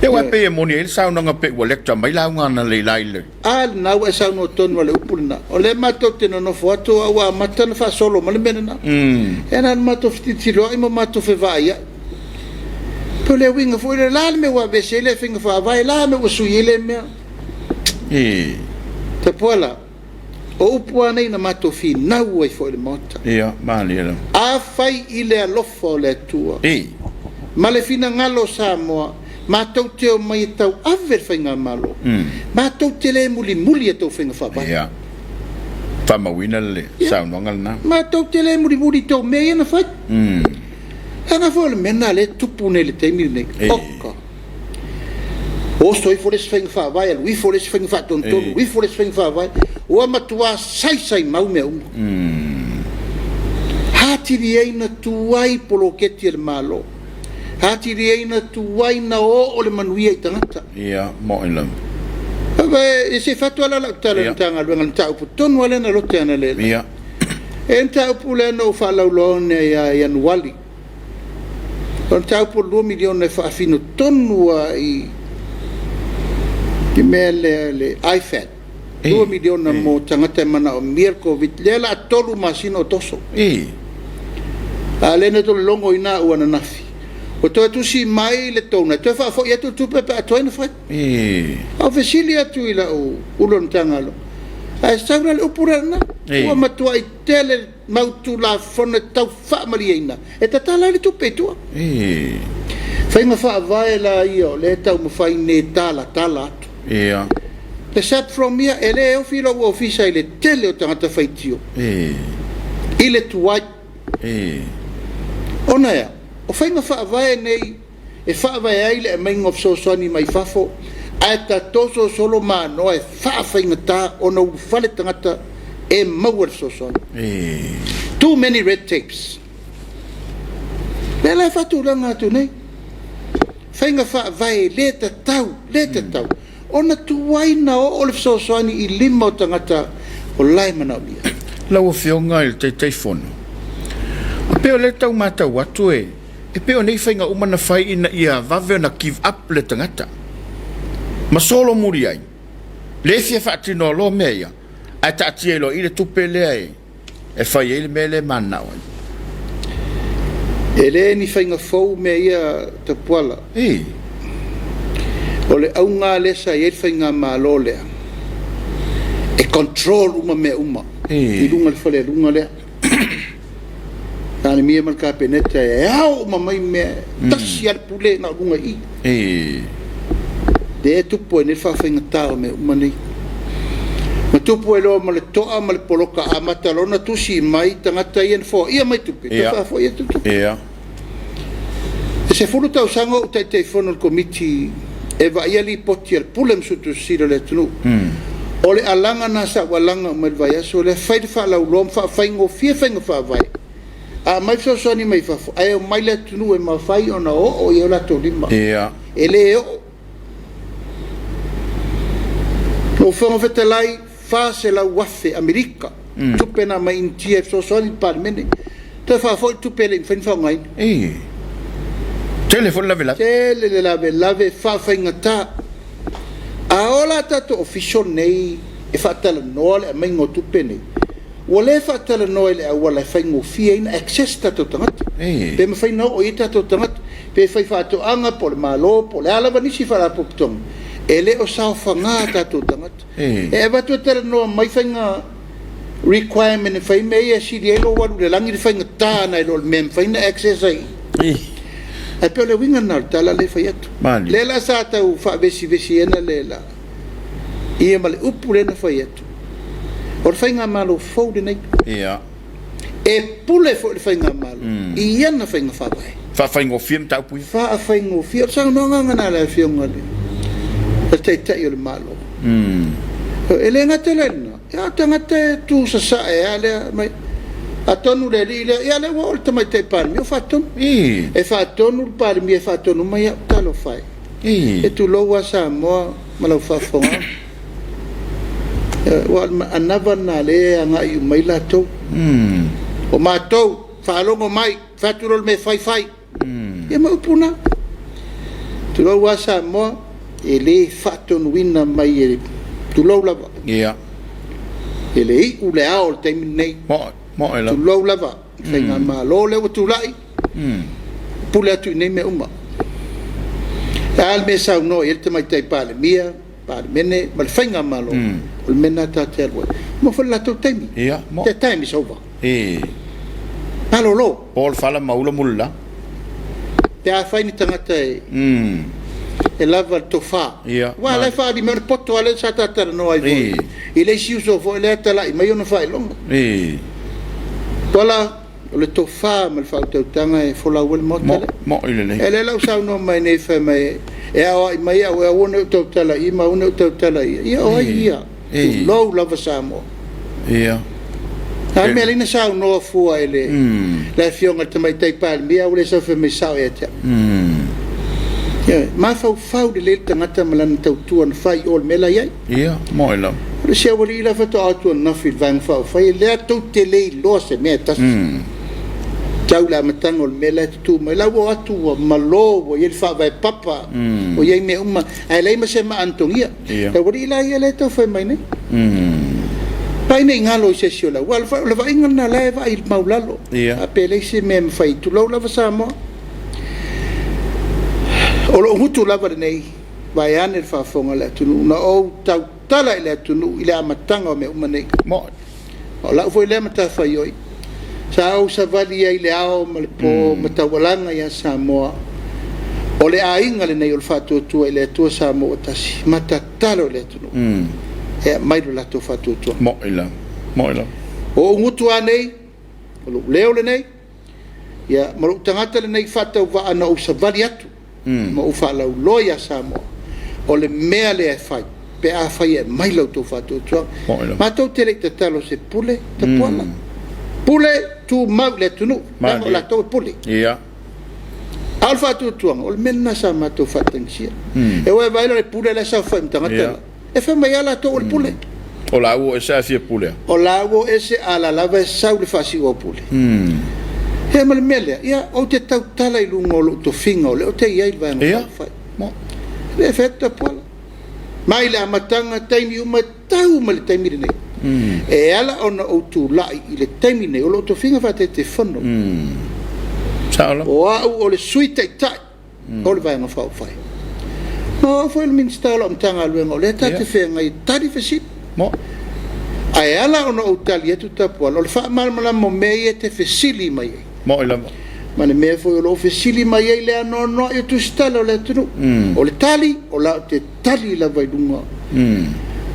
Ia aua e pei e moni ai le saunoaga pei ua lecture mai lauga analeila i le. A lena ua e saunoa tonu lava i le upu lena. O lea matou te nonofo atu a ua amata ona faasolo mai le mea lena. Ia na ona matou fetilotilo ma matou fevaaiai. Pei o le uiga foi lea, o le a le mea ua aveese ai lea faiga faavae, o le a le mea ua sui ai lea mea. Tapuala. O upu lava nei na matou finau ai foi i le Maota. Ia, malie lava. Afai i le alofa o le Atua. I. Ma le finagalo o Samoa, matou te omai e tauave le Faigamalo, matou te le mulimuli i a outou faiga faavae. Ia. Faamauina le saunoaga lena. Matou te le mulimuli i tou mea ia na fai. Leaga foi o le mea lena o lea e tupu nei i le taimi lenei. Oka! Oso ifo le isi faiga faavae, alu ifo le isi faiga faatonutonu, alu ifo le isi faiga faavae, ua matua saisai mau mea uma. Atili ai na tuai poloketi a le Malo, atili ai na tuai na oo le manuia i tagata. Ia, moni lava. E se i fai atu lava lau tala i le Matagaluega i le mataupu tonu lava lea na lote analeila. E i ai le mataupu lea na ou faalauiloaina ia Ianuari. O le mataupu o le $2 miliona e faafino tonu lava i le mea lea le IFAT, $2 miliona mo tagata e manaomia le Koviti, lea o le a tolu masina o toso. A o lea na toe logoina au ananafi, ua toe tusi mai le donor e toe faafoi atu le tupe pe a tuai ona fai. Ae ou fesili atu i lau Ofisa Sili o le Matagaluega, Ae sau la le upu lea lena, ua matuai tele mau Tulafono e tau faamalieina e tatala ai le tupe i tua. Faiga faavae la ia o lea e taumafai nei e talatala atu. The SAP from ia, e le ofi lou ofisa i le tele o tagata faitio i le tuai. Ona e a? O faiga faavae nei e faavae ai le aumaiga o fesoasoani mai fafo ae tatoso solo manoa e faafaigata ona ulufale tagata e maua le fesoasoani. Too many red tapes. Lea la e faatulaga atu nei, faiga faavae le tatau, le tatau ona tuai na oo le fesoasoani i lima o tagata o la e manaomia. Lau Afioga i le Taitaifono, e pei o lea e tau matau atu e E pei o nei faiga uma na fai ina ia vave ona give up le tagata ma solomuli ai, le fia faatino loa mea ia, ae taatia ai loa i i le tupe lea e fai ai le mea lea e mananao ai. E le ni faiga fou mea ia Tapuala. Ii. O le auga lea sa i ai le faigamalo lea, e control uma mea uma i luga o le falealuga lea. Palemia ma le Kapeneta e ao uma mai mea, tasi lava le pule na o luga i i. Lea e tupu ai nei le faafaigata o mea uma nei. Na tupu ai loa ma le toa ma le poloka amata loa ona tusi mai tagata ia na foaia mai tupe, toe faafoi atu tupe. E 10 tausaga o ou Taitaifono i le Komiti e vaaia lipoti a le Pule ma Suetusi Sili o le atunuu. O le alaga lena sa ou alaga uma i le vaiaso lea, fai le faalauiloa ma faafaigofie faiga faavae. A aumai fesoasoani mai fafo, ae omai le atunuu e mafai ona oo i ai o latou lima. E le oo. Lou Fofoga Fetalai, 400,000 Amerika tupe na aumai Initia e fesoasoani i le Palemene. Toe faafoi le tupe e le i mafai ona faaaogaina. Tele foi le lavelave. Tele le lavelave, faafaigata. A o la tatou official nei e faatalanoa le aumaiga o tupe nei, ua le faatalanoa i le auala e faigofie ai ona access tatou tagata. Pe mafai ona oo i ai tatou tagata, pe faifaatoaga po o le Malo po o le a lava nisi faalapotopotoga, e le o saofaga tatou tagata. E avatu e talanoa mai faiga requirement e fai ai mea ia e sili ai lou alu i le lagi le faigata nai lo le mea e mafai ona access ai i i. Ae pei o le uiga lena o le tala lea e fai atu. Lea la sa tau faavesivesi ai analeila ia ma le upu lea na fai atu, o le faigamalo fou lenei. E pule foi le faigamalo i ana faiga faavae. Faafaigofie mataupu ia. Faafaigofie. O le saunoaga lena a le Afioga i le Taitai o le Malo. E le gata la i lena, a o tagata e tu sasae lava lea mai. Atonu le alii lea, ia lea ua oo le Tamaitai Palemia ua faatonu. E faatonu le Palemia e faatonu mai au, talofa e. E tulou lava Samoa ma lau faafofogaaga. Aua o le anava lena o lea e agai uma i ai latou. O matou, faalogo mai, fai atu loa le mea e fai, fai. Ia ma upu na. Tulou lava Samoa, e le faatonuina mai e, tulou lava. E le iu le ao i le taimi lenei. Tulou lava le faigamalo lea ua tulai, pule atu i nei mea uma. O le a le mea e saunoa i ai le Tamaitai Palemia, Palemene ma le faigamalo, o le mea lena tatou te alu ai. Ua uma foi le latou taimi. Their time is over. Malolo. Po le fala ma ula mulila. Pe afai ni tagata e lava le tofa. Aua o la e faaali mai, o le poto lava lea sa ta talanoa ai foi i le isi uso foi lea e talai mai ona faailoga. Tuala, o le tofa ma le faautautaga e folau ai le Maota lea. E lea la ua saunoa mai nei fai mai e aoai mai au e aua ne i ou tautala i i ma aua ne i ou tautala i i. Ia o ai ia? Tulou lava Samoa. A o le mea lea na saunoa fua e le Afioga i le Tamaitai Palemia, a ua le sau fai mai sao ia te au. Ioe, mafaufau lelei le tagata ma lana tautua na fai i o i le mea la e i ai. Ia, moe lava. O le isi aualii la faatoa o atu ananafi i le Vaega Faaupufai, lea tou te le iloa se mea e tasi. Tau i le amataga o le mea la e tutū mai. La ua o atu ua malo, ua i ai le faavae papa, ua i ai mea uma, ae leai ma se maa na togia. Le aualii la ia lea e tau fai mai nei. Vaai ne i galo i se isi o le au, aua o le vaaiga lena o la e vaai maualalo. A pe leai se mea e mafai, tulou lava Samoa. O lou gutu lava lenei, vaeane le faafofoga a le atunuu, na ou tau. tautala i le atunuu i le amataga o mea uma nei. Mo'i. Ma o lau foi lea matafaioi, sa ou savali ai i le ao ma le po ma taualaga ia Samoa, o le aiga lenei o le Faatuatua i le Atua Samoa ua Tasi, ma tatalo i le atunuu e aumai lo latou faatuatuaga. Mo'i lava. Mo'i lava. O ou gutu lava nei, o lou leo lenei, ia, ma lou tagata lenei faatauvaa na ou savali atu ma ou faalauloa ia Samoa, o le mea lea e fai pe afai e aumai la outou faatuatuaga. Matou te le i tatalo i se pule, Tapuala. Pule tumau i le atunuu, leaga o latou e pule. A o le faatuatuaga, o le mea lena sa matou faatagisia. E o e vaai la i le pule la e saofai ma tagata la, e fai mai lava latou o le pule. O la ua o ese ae fia pule a. O la ua o ese a la lava e sau le faasiu au pule. Ia ma le mea lea, ia ou te tautala i luga o lou tofiga o lea ou te i ai i le Vaega Faaupufai. E le fai atu Tapuala. Mai le amataga, taimi uma e tau mai le taimi lenei. E ala ona ou tulai i le taimi lenei, o lou tofiga faa-Taitaifono. Sao lava. O au o le Sui Taitai o le Vaega Faaupufai. Ma o au foi o le Minisita o lau Matagaluega o lea ta te feagai e tali fesili. Ae ala ona ou tali atu Tapuala, o le faamalamalama o mea ia e te fesili mai ai. Mo'i lava. Ma le mea foi o lo o fesili mai ai le anoanoai o tusitala o le atunuu. O le tali, o la ou te tali lava i luga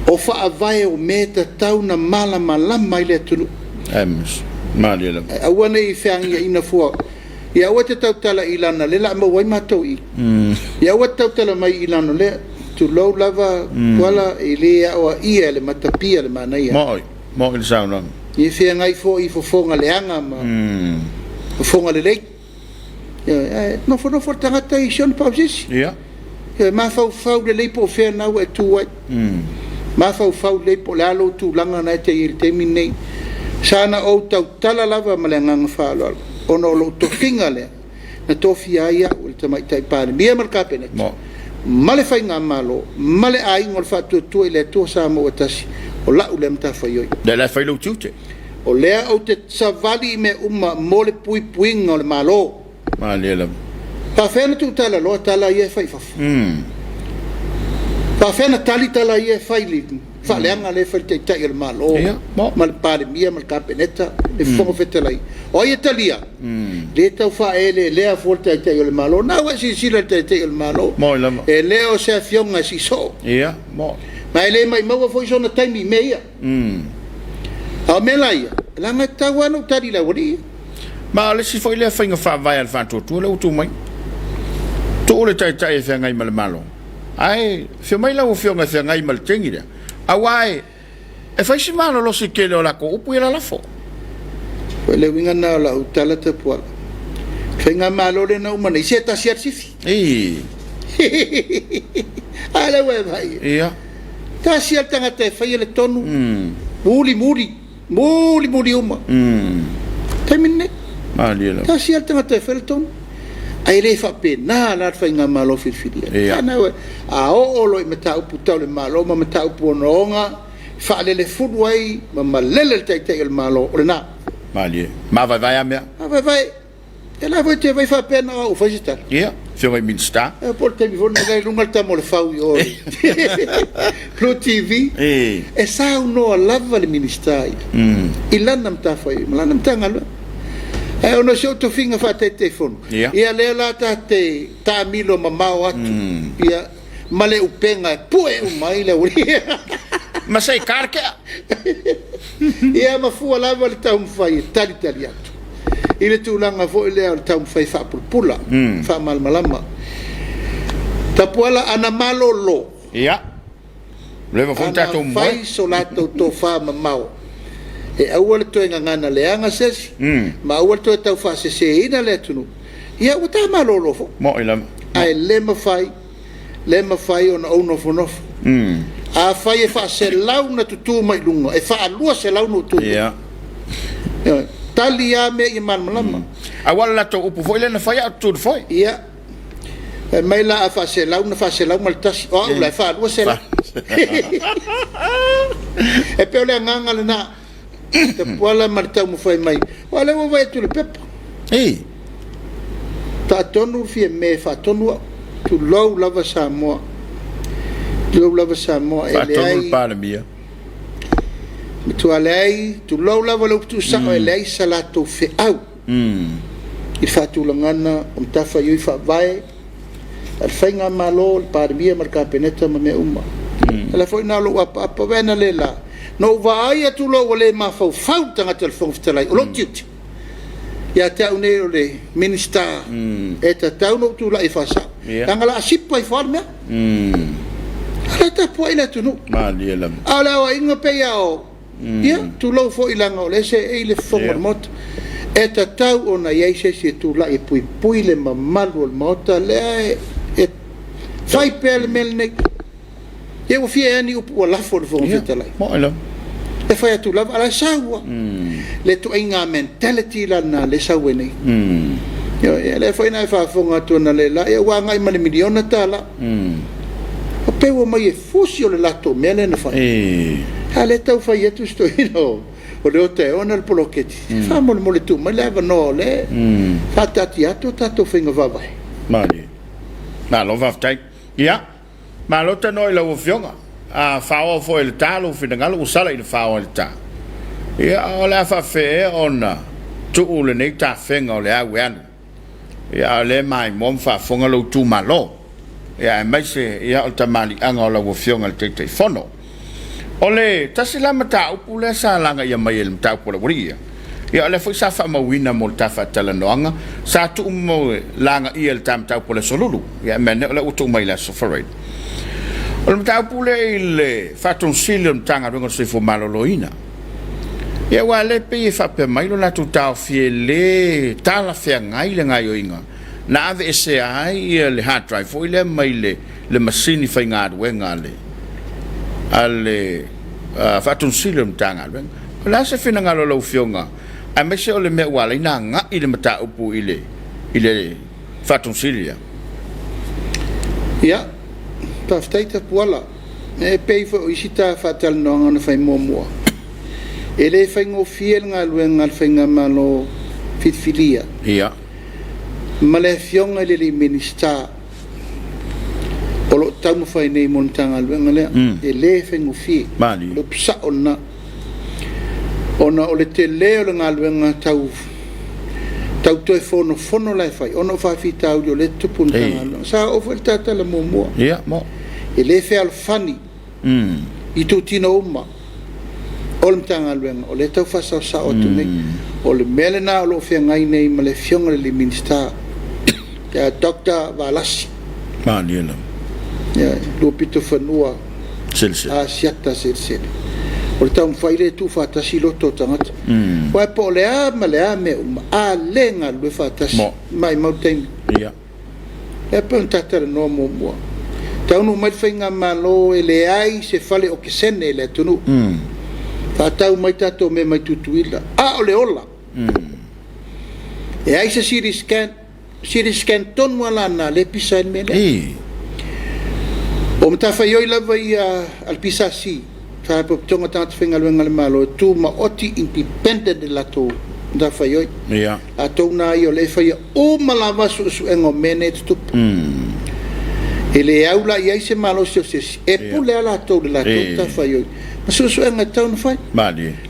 o faavae o mea e tatau ona malamalama ai le atunuu. Malie lava. Ae aua ne i feagiaina fua. Ia aua e te tautala i lana lea o le a maua ai matou i i. Ia aua e te tautala mai i lana lea. Tulou lava Tuala, e le aoaia e le matapia le manaia. Mo'i, mo'i le saunoaga. E feagai foi i fofoga leaga ma fofoga lelei. Ae nofonofo le tagata i si ona pausisi. E mafaufau lelei po o fea lena ua e tu ai. Mafaufau lelei po o le a lou tulaga lena e te i ai i le taimi lenei. Sa na ou tautala lava ma le agaga faaaloalo, ona o lou tofiga lea na tofia ai au e le Tamaitai Palemia ma le Kapeneta, ma le Faigamalo, ma le aiga o le Faatuatua i le Atua Samoa ua Tasi, o lau lea matafaioi. Lea la e fai lou tiute. O lea ou te savali i mea uma mo le puipuiga o le Malo. Malie lava. Faafefea ona tuutalaloa tala ia e fai i fafo? Faafefea ona tali tala ia e fai i le faaleaga lea e fai i le Taitai o le Malo ma le Palemia ma le Kapeneta, le Fofoga Fetalai? O ai e talia? Le tau faaeleelea fua le Taitai o le Malo. Na ua e silasila i le Taitai o le Malo, e le o se afioga e sisoo. Ma e le maimaua foi sona taimi i mea ia. A o mea la ia, leaga e tatau lava ona ou tali i le aualii ia. Ma o le isi foi lea faiga faavae a le Faatuatua lea ua tu mai. Tuu le Taitai e feagai ma le Malo, ae afio mai lau Afioga e feagai ma le tegi lea, aua e fai si malolosi tele o latou upu ia lalafo. O le uiga lena o lau tala Tapuala, le faigamalo lea na uma nei, se tasi lava le sifi. A lea ua e vaai i ai. Tasi lava le tagata e faia le tonu, muli muli, muli muli uma. Taimi lenei. Malie lava. Tasi lava le tagata e faia le tonu. Ae le faapena la le faigamalo filifilia. A oo loa i mataupu tau le Malo ma mataupu ogaoga, faalelefulu ai ma malele le Taitai o le Malo, o lena. Malie. Mavaevae lava mea. Mavaevae. Ia la foi te vai faapea na o au fai se tala. Ia, afioga i Minisita. Ia po o le taimi foi lenei i luga le tama o le fau i o i Blue TV. E saunoa lava le Minisita ia i lana matafaioi ma lana Matagaluega. Ae ona o si ou tofiga faa-Taitaifono, ia lea la ta te taamilo mamao atu ia ma le upega e pue uma ai le aualii. Ma se i ta le tea. Ia ma fua lava le taumafai e talitali atu i le tulaga foi lea o le taumafai e faapulapula, faamalamalama. Tapuala ana malolo. Ia. Leva foi Ana fai so latou tofa mamao e aua le toe gagana leaga se isi, ma aua le toe taufaaseseina le atunuu, ia ua ta malolo foi. Mo'i lava. Ae le mafai le mafai ona ou nofonofo. Afai e faaselau na tutu mai luga, e faa-200 na ou tu i luga. Ioe. Tali lava mea ia malamalama. Aua o le latou upu foi lea na fai a o tutu i le foe. Ia. Fai mai la a faaselau na faaselau ma le tasi, o au la e faa-200. E pei o le agaga lena. Tapuala ma le taumafai mai. Aua o lea ua vaai atu i le pepa. Ei. Faatonu Fiame, faatonu au. Tulou lava Samoa. Tulou lava Samoa, e Faatonu le leai. Palemia. Matua leai, tulou lava le upu tuusao, e leai sa latou feau i le faatulagana o matafaioi faavae a le Faigamalo, le Palemia ma le Kapeneta ma mea uma. O le ala foi lena o lou apaapa, vaai analeila, na ou vaai atu loa ua le mafaufau le tagata o le Fofoga Fetalai, o lou tiute, ia te au nei o le Minisita, e tatau ona ou tulai e faasao. Leaga o le a sipa ifo lava le mea. O la e tapuai le atunuu. Malie lava. A o le aoaiga pei lava o, ia, tulou foi leaga o lea e seei le fofoga o le Maota. E tatau ona i ai se isi e tulai e puipui le mamalu o le Maota lea e fai pea le mea lenei. Ia ua fia ea ni upu ua lafo i le Fofoga Fetalai. Moe lava. E fai atu lava, a o la e sau lava. Le ituaiga mentality la lena lea e sau ai nei. Ioe, ia lea foi na e faafofoga atu analeila, ia ua agai ma le miliona tala. O pei ua omai e fusi o le latou mea lea na fai. A o lea e tau fai atu si toeaina o Leota e ona le poloketi, faamolemole tuu mai le avanoa o lea e faataatia atu a tatou faiga faavae. Malie. Malo faafetai. Ia, malo tanoa i lau Afioga. A faaoa foi e le ta lou finagalo, ua sala ina faaoa e le ta. Ia, o le a faafefea ea ona tuu lenei tafega o le au e alu? Ia, a o lea e maimoa ma faafofoga lou itumalo, ia, aemaise ia, o le tamaliiaga o lau Afioga i le Taitaifono. O le tasi la mataupu lea sa lagaia mai e le mataupu a le aualii ia, ia o lea foi sa faamauina mo le ta faatalanoaga, sa tuu mo lagaia i le ta mataupu o le Aso Lulu, ia ae mea ane o lea ua tuu mai i le Aso Faraile. O le mataupu lea i le Faatonusili o le Matagaluega o le Soifua Maloloina, ia aua o lea e pei e faapea mai lo latou taofi e le talafeagai le gaoioiga na aveesea ai le hard drive foi lea mai le masini faigaluega a le Faatonusili o le Matagaluega. O le a se finagalo o lau Afioga aemaise o le mea ua ala ai ona agai le mataupu i le Faatonusili lea? Ia, faafetai Tapuala. E pei foi o isi ta faatalanoaga na fai muamua, e le faigofie le galuega a le Faigamalo filifilia ma le Afioga i le alii Minisita o lo o taumafai nei mo le Matagaluega lea. E le faigofie. Malie. O le upu sao lena. Ona o le tele o le galuega tau tau toe fonofono la e fai, ona o faafitauli o lea e tutupu i le Matagaluega. Sa oo foi le ta tala muamua. Ia, mo. E le fealofani i itutino uma o le Matagaluega, o lea e tau faasaosao atu nei. O le mea lena o lo o feagai nei ma le Afioga i le Minisita ia Doctor Valasi. Malie lava. Ia, luapito fanua. Selesele. Asiata selesele. O le taumafai lea e tuufaatasi loto o tagata. Aua po o le a ma le a mea uma, a le galulue faatasi, maimau taimi. Ia. Lea pei ona ta talanoa muamua. Taunuu mai le faigamalo e leai se fale okesene i le atunuu. Faatau mai tatou mea mai Tutuila. A o le ola. E ai se CT scan, CT scan tonu lava la lena lea e pisa ai le mea lea. O matafaioi lava ia a le PSC, Faalapotopotoga o Tagata Faigaluega a le Malo, e tumaoti independent le latou matafaioi. Latou na ia o lea e faia uma lava suesuega o mea nei e tutupu. E le au la i ai se malosi o se isi, e pule lava latou i le latou matafaioi ma suesuega e tatau ona fai.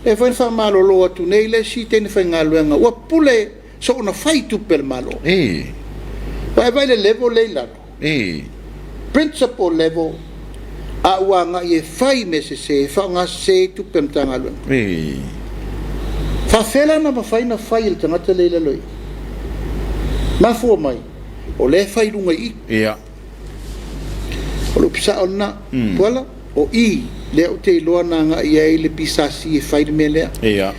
Lea foi na faamalolo atu nei le isi teine faigaluega ua pule soona fai tupe a le Malo. Vaai vaai le level lea i lalo. Principal level a ua agai e fai mea sese, e faaaoga sese ai tupe a le Matagaluega. Faafefea la ona mafai ona fai e le tagata lea i lalo i i? Mafua mai, o lea e fai i luga i i. O le upu sao lena. Tuala, o i lea ou te iloa na agai i ai le PSC e fai le mea lea.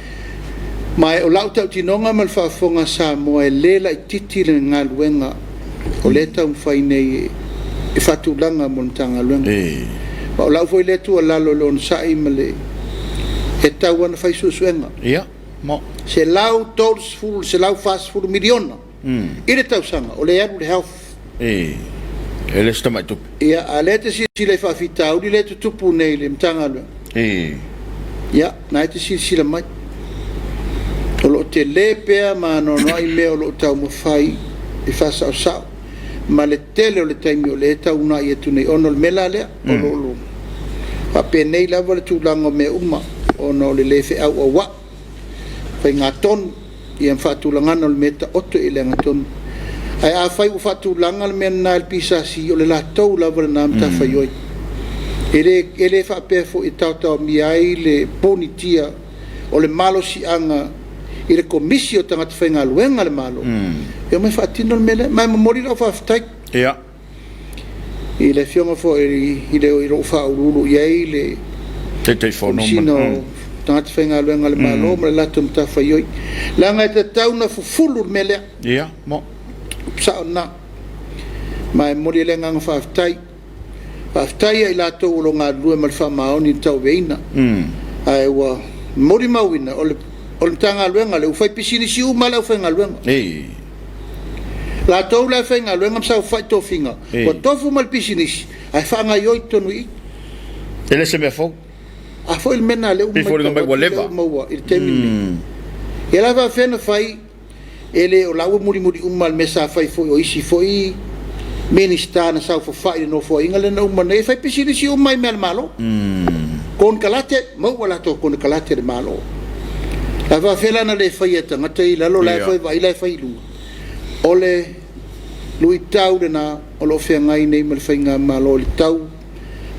Ma o lau tautinoga ma le faafofoga a Samoa e le laitiiti le galuega o lea e taumafai nei e faatulaga mo le Matagaluega. Ma o lau foi lea tuualalo i le onosai ma le e tatau lava ona fai suesuega. $130 i le $140 miliona i le tausaga o lea e alu i le health. E le o se tamai tupe. Ia, a o lea e te silasila i faafitauli lea e tutupu nei i le Matagaluega. Ia, na e te silasila mai, o lo o tele pea ma anoanoai mea o lo o taumafai e faasaosao. ma le tele o le taimi o lea e tau uunai atu nei ona o le mea la lea, o lo o faapenei lava le tulaga o mea uma ona o le le feauauai, faigatonu ia ma faatulagaga o le mea e taoto i le agatonu. Ae afai ua faatulaga le mea lena e le PSC, o le latou lava lena matafaioi. E le faapea foi e taotaomia ai le ponitia o le malosiaga i le Komisi o Tagata Faigaluega a le Malo e omai e faatino le mea lea. Ma e momoli lau faafetai i le Afioga foi i le o lo o faauluulu i ai le Taitaifono Komesina o Tagata Faigaluega a le Malo ma le latou matafaioi, leaga e tatau ona fufulu le mea lea. Ia, mo. Sao lena. Ma e momoli ai le agaga faafetai. Faafetai ia i latou o lo o galulue ma le faamaoni i le tauaveina. Ae ua molimauina, o le Matagaluega lea ua faipisinisi uma lava le aufaigaluega. Latou la e faigaluega ma saofafai i tofiga, ua tofu ma le pisinisi ae faagaoioi i totonu i i. E le o se mea fou. A foi le mea lena o lea ua Pei foi matau mai ua atu, lea leva. ua maua i le taimi lenei. Ia la faapefea ona fai e le o la ua mulimuli uma le mea sa fai foi o isi foi Minisita na saofafai i le Nofoaiga lea na uma nei, e faipisinisi uma ai i mea a le Malo. Konekarate, maua latou konekarate i le Malo. Ae faapefea la ona le faia e tagata ia i lalo la e foi vaai la e fai i luga. O le luitau lena o lo o feagai nei ma le faigamalo i le tau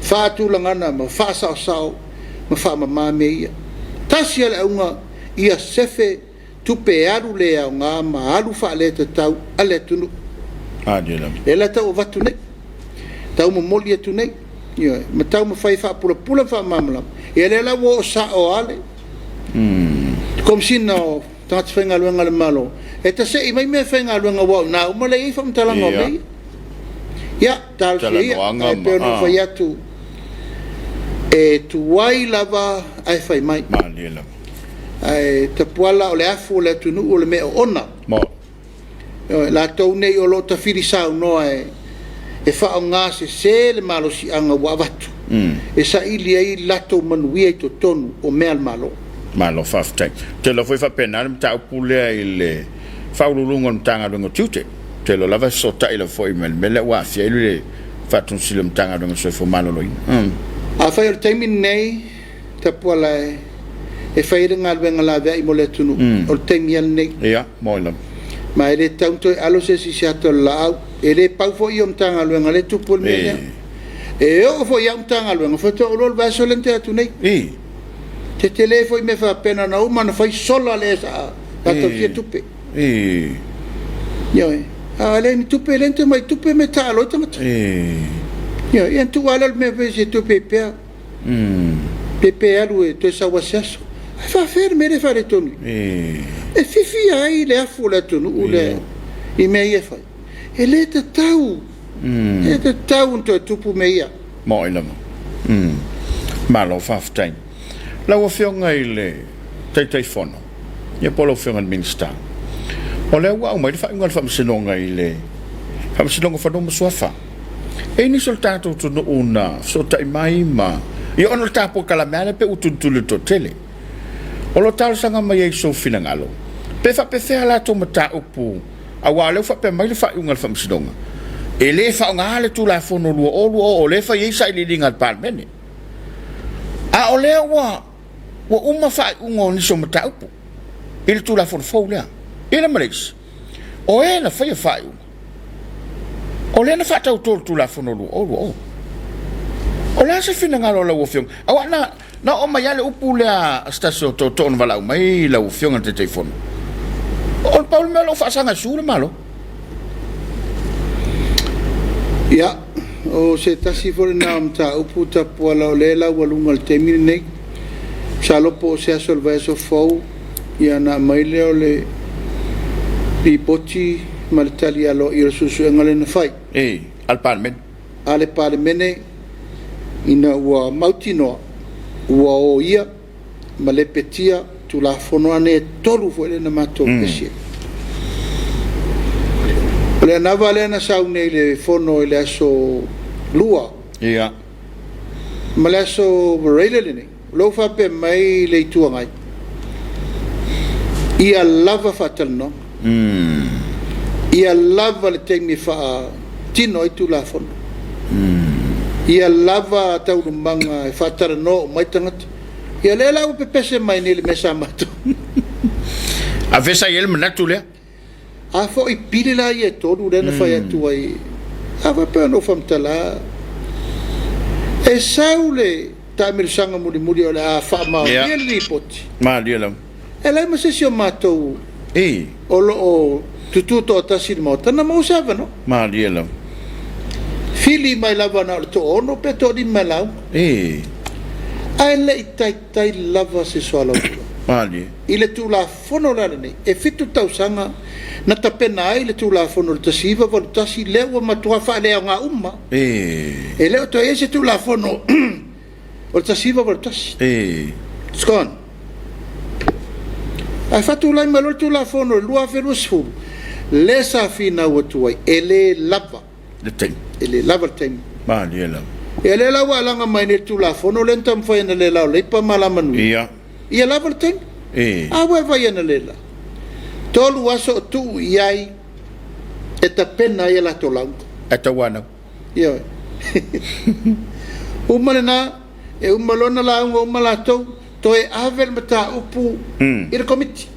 faatulagana ma faasaosao ma faamama mea ia. Tasi lava le auga, ia sefe tupe e alu le aoga ma alu faaletatau a le atunuu. Lea la e tau avatu nei, tau momoli atu nei, ioe, ma taumafai e faapulapula ma faamalamalama. Ia lea la ua oo sao lava le Komesina o Tagata Faigaluega a le Malo e tasei mai mea faigaluega aua o i ina uma lea e i ai faamatalaga o mea ia. Ia, talosia ia, Talanoaga ae ma pei ona ou fai atu, e tuai lava ae fai mai. Malie lava. Ae tapuala o le afu o le atunuu o le mea oona. Mo. Ioe, latou nei o lo o tafili saunoa e faaaoga sese le malosiaga ua avatu e saili ai latou manuia i totonu o mea a le Malo. Malo faafetai. Ou te iloa foi e faapena le mataupu lea i le Faauluuluga o le Matagaluega o Tiute. Ou te iloa lava e fesootai lava foi ma le mea lea ua aafia ai le Faatonusili o le Matagaluega o le Soifua Maloloina. Afai o le taimi lenei Tapuala e fai ai le galuega laveai mo le atunuu, o le taimi lava lenei. Ia, moi lava. Ma e le tatau ona toe alo se isi i se ata o le laau. E le pau foi ia o Matagaluega lea e tupu ai le mea lea. E oo foi i au Matagaluega, faatoa ou iloa i le vaiaso lea na tea atu nei. Tetele foi mea faapea na ona uma ona fai sola le sa tausia tupe. Ioe. A leai ni tupe, leai ni tamai tupe me taalo ai tagata. Ioe, ia ona tuu lava lea o le mea pei se tupe pea. Pe pe alu e toe sau asiaso. Ae faafefea le mea lea e faaletonu i? E fifi ai le afu o le atunuu lea i mea ia e fai. E le tatau, e le tatau ona toe tupu mea ia. Moi lava. Malo faafetai. Lau Afioga i le Taitaifono, ia po o lau Afioga i le Minisita, o lea ua aumai le faaiuga a le Faamasinoga i le Faamasinoga o Fanua ma Suafa. E i ai nisi o le tatou atunuu na fesootai mai ma, ia ona o le tapuai kalamea lea pei ua tulituli e le toatele. O lo o talosaga mai ai i sou finagalo, pe faapefea latou mataupu, aua o lea ua faapea mai le faaiuga a le Faamasinoga, e le faaaogaina le Tulafono 2020 o lea e fai ai sailiiliga a le Palemene. A o lea ua uma faaiuga o nisi o mataupu i le Tulafono fou lea. I le ma le isi, o e na faia faaiuga, o lea na faatauto le Tulafono 2020. O le a se finagalo o lau Afioga? Aua na, na oo mai lava le upu lea a se tasi o tootoo na valaau mai lau Afioga i le Taitaifono. O le pau le mea o lo o faasaga e su le Malo. Ia, o se tasi foi lena o mataupu Tapuala o lea e laualuga i le taimi lenei. Masalo po o se aso o le vaiaso fou ia ona aumai lea o le lipoti ma le tali aloaia o le suesuega lea na fai. Ii, a le Palemene. A le Palemene ina ua mautinoa ua oia ma lepetia Tulafono a nei e tolu foi lea na matou pesi ai. O le anava lea na sau nei i le fono i le aso Lua. Ia. Ma le aso Faraile lenei, o lea ua faapea mai le Itu Agai, ia lava faatalanoaga, ia lava le taimi e faa tino ai Tulafono. Ia lava taualumaga e faatalanoa uma ai tagata. Ia lea la ua pepese mai nei i le mea sa matou. A fea sa i ai le manatu lea? A foi pili la ia e tolu lea na fai atu ai, a faapea ona ou faamatala, e sau le taamilosaga mulimuli o le a faamaonia le lipoti. Malie lava. E leai ma se isi o matou o lo o tutu toatasi i le Maota na maua se avanoa. Malie lava. Fili mai lava na o le toaono pe toalima e lauga. Ae le i taitai lava se soalaupule. Malie. I le Tulafono la lenei, e fitu tausaga na tapena ai le Tulafono i le 1981, lea ua matua faaleaoga uma. E le o toe i ai se Tulafono o le 1981. It's gone. Ae faatulai mai loa le Tulafono i le 2020, lea sa finau atu ai, e le lava le taimi. E le lava le taimi. Malie lava. Ia lea la ua alaga mai nei le Tulafono lea na taumafai analeila o Leipa ma Alamanuia. Ia lava le taimi. A ua e vaai analeila, tolu aso o tuu i ai e tapena ai a latou lauga. Ae tauanau. Ioe. Uma lena, e uma loa ona lauga uma latou, toe ave le mataupu i le Komiti.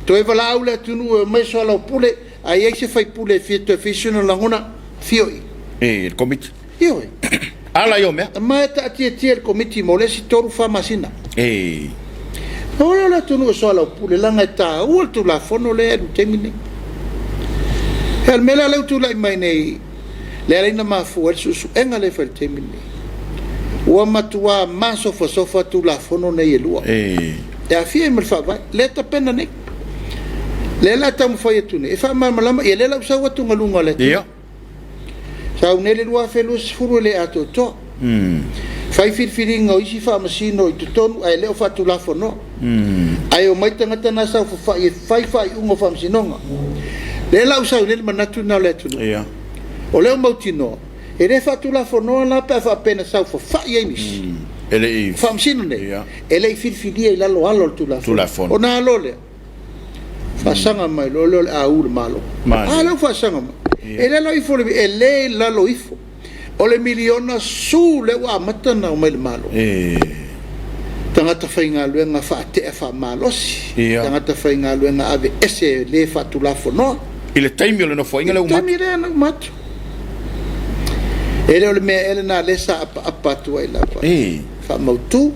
Toe valaau le atunuu e omai soalaupule, a i ai se faipule e fia toe fai sona lagona, afio i. I le Komiti. Ioe. Ala ia o mea. Ma e taatiatia le Komiti mo le isi tolu fa masina. Na o le atunuu e soalaupule, leaga e taua le Tulafono lea e alu i le taimi lenei. O le mea la lea ua tulai mai nei, lea e ala ai ona mafua ai le suesuega lea e fai i le taimi lenei. Ua matua masofasofa Tulafono nei e lua. E aafia ai ma le Faavae, lea e tapena nei. Lea la e taumafai atu nei, e faamalamalama, ia lea la ua sau atugaluga o le atunuu. Sau nei le 2020 e le atoatoa. Fai filifiliga o isi faamasino i totonu ae le o faatulafonoa. Ae omai tagata na saofafai e fai faaiuga o faamasinoga. Lea la ua sau nei le manatu lena o le atunuu. O lea ua mautinoa, e le faatulafonoa la pe a faapea na saofafai ai nisi. E le i Faamasino nei, e le i filifilia i lalo alo o le Tulafono. Ona alo lea, faasaga mai loa lea o le a u le Malo. A lea ua faasaga mai. E le lalo ifo, e le i lalo ifo o le miliona su lea ua amata ona omai i le Malo. Tagata faigaluega faatea faamalosi, tagata faigaluega aveese e le faatulafonoa. I le taimi o le nofoaiga lea ua matu. I le taimi lea na uma atu. E le o le mea ea lena lea sa apaapa atu ai lava. Faamautu,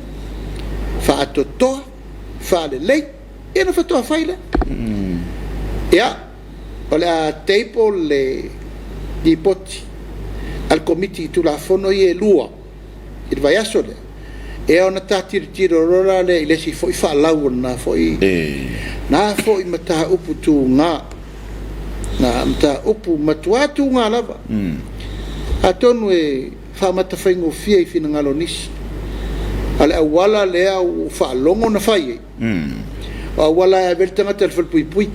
faatoatoa, faalelei, ia ona faatoa fai lea. Ia, o le a table le lipoti a le Komiti i Tulafono ia e lua i le vaiaso lea, ia ona ta tilotilo loa la lea i le isi foi faalau o lena foi, na foi mataupu tuga, na mataupu matua tuga lava. Atonu e faamata faigofie i finagalo o nisi, a o le auala lea ua faalogo na fai ai, o auala e ave ai le tagata i le falepuipui.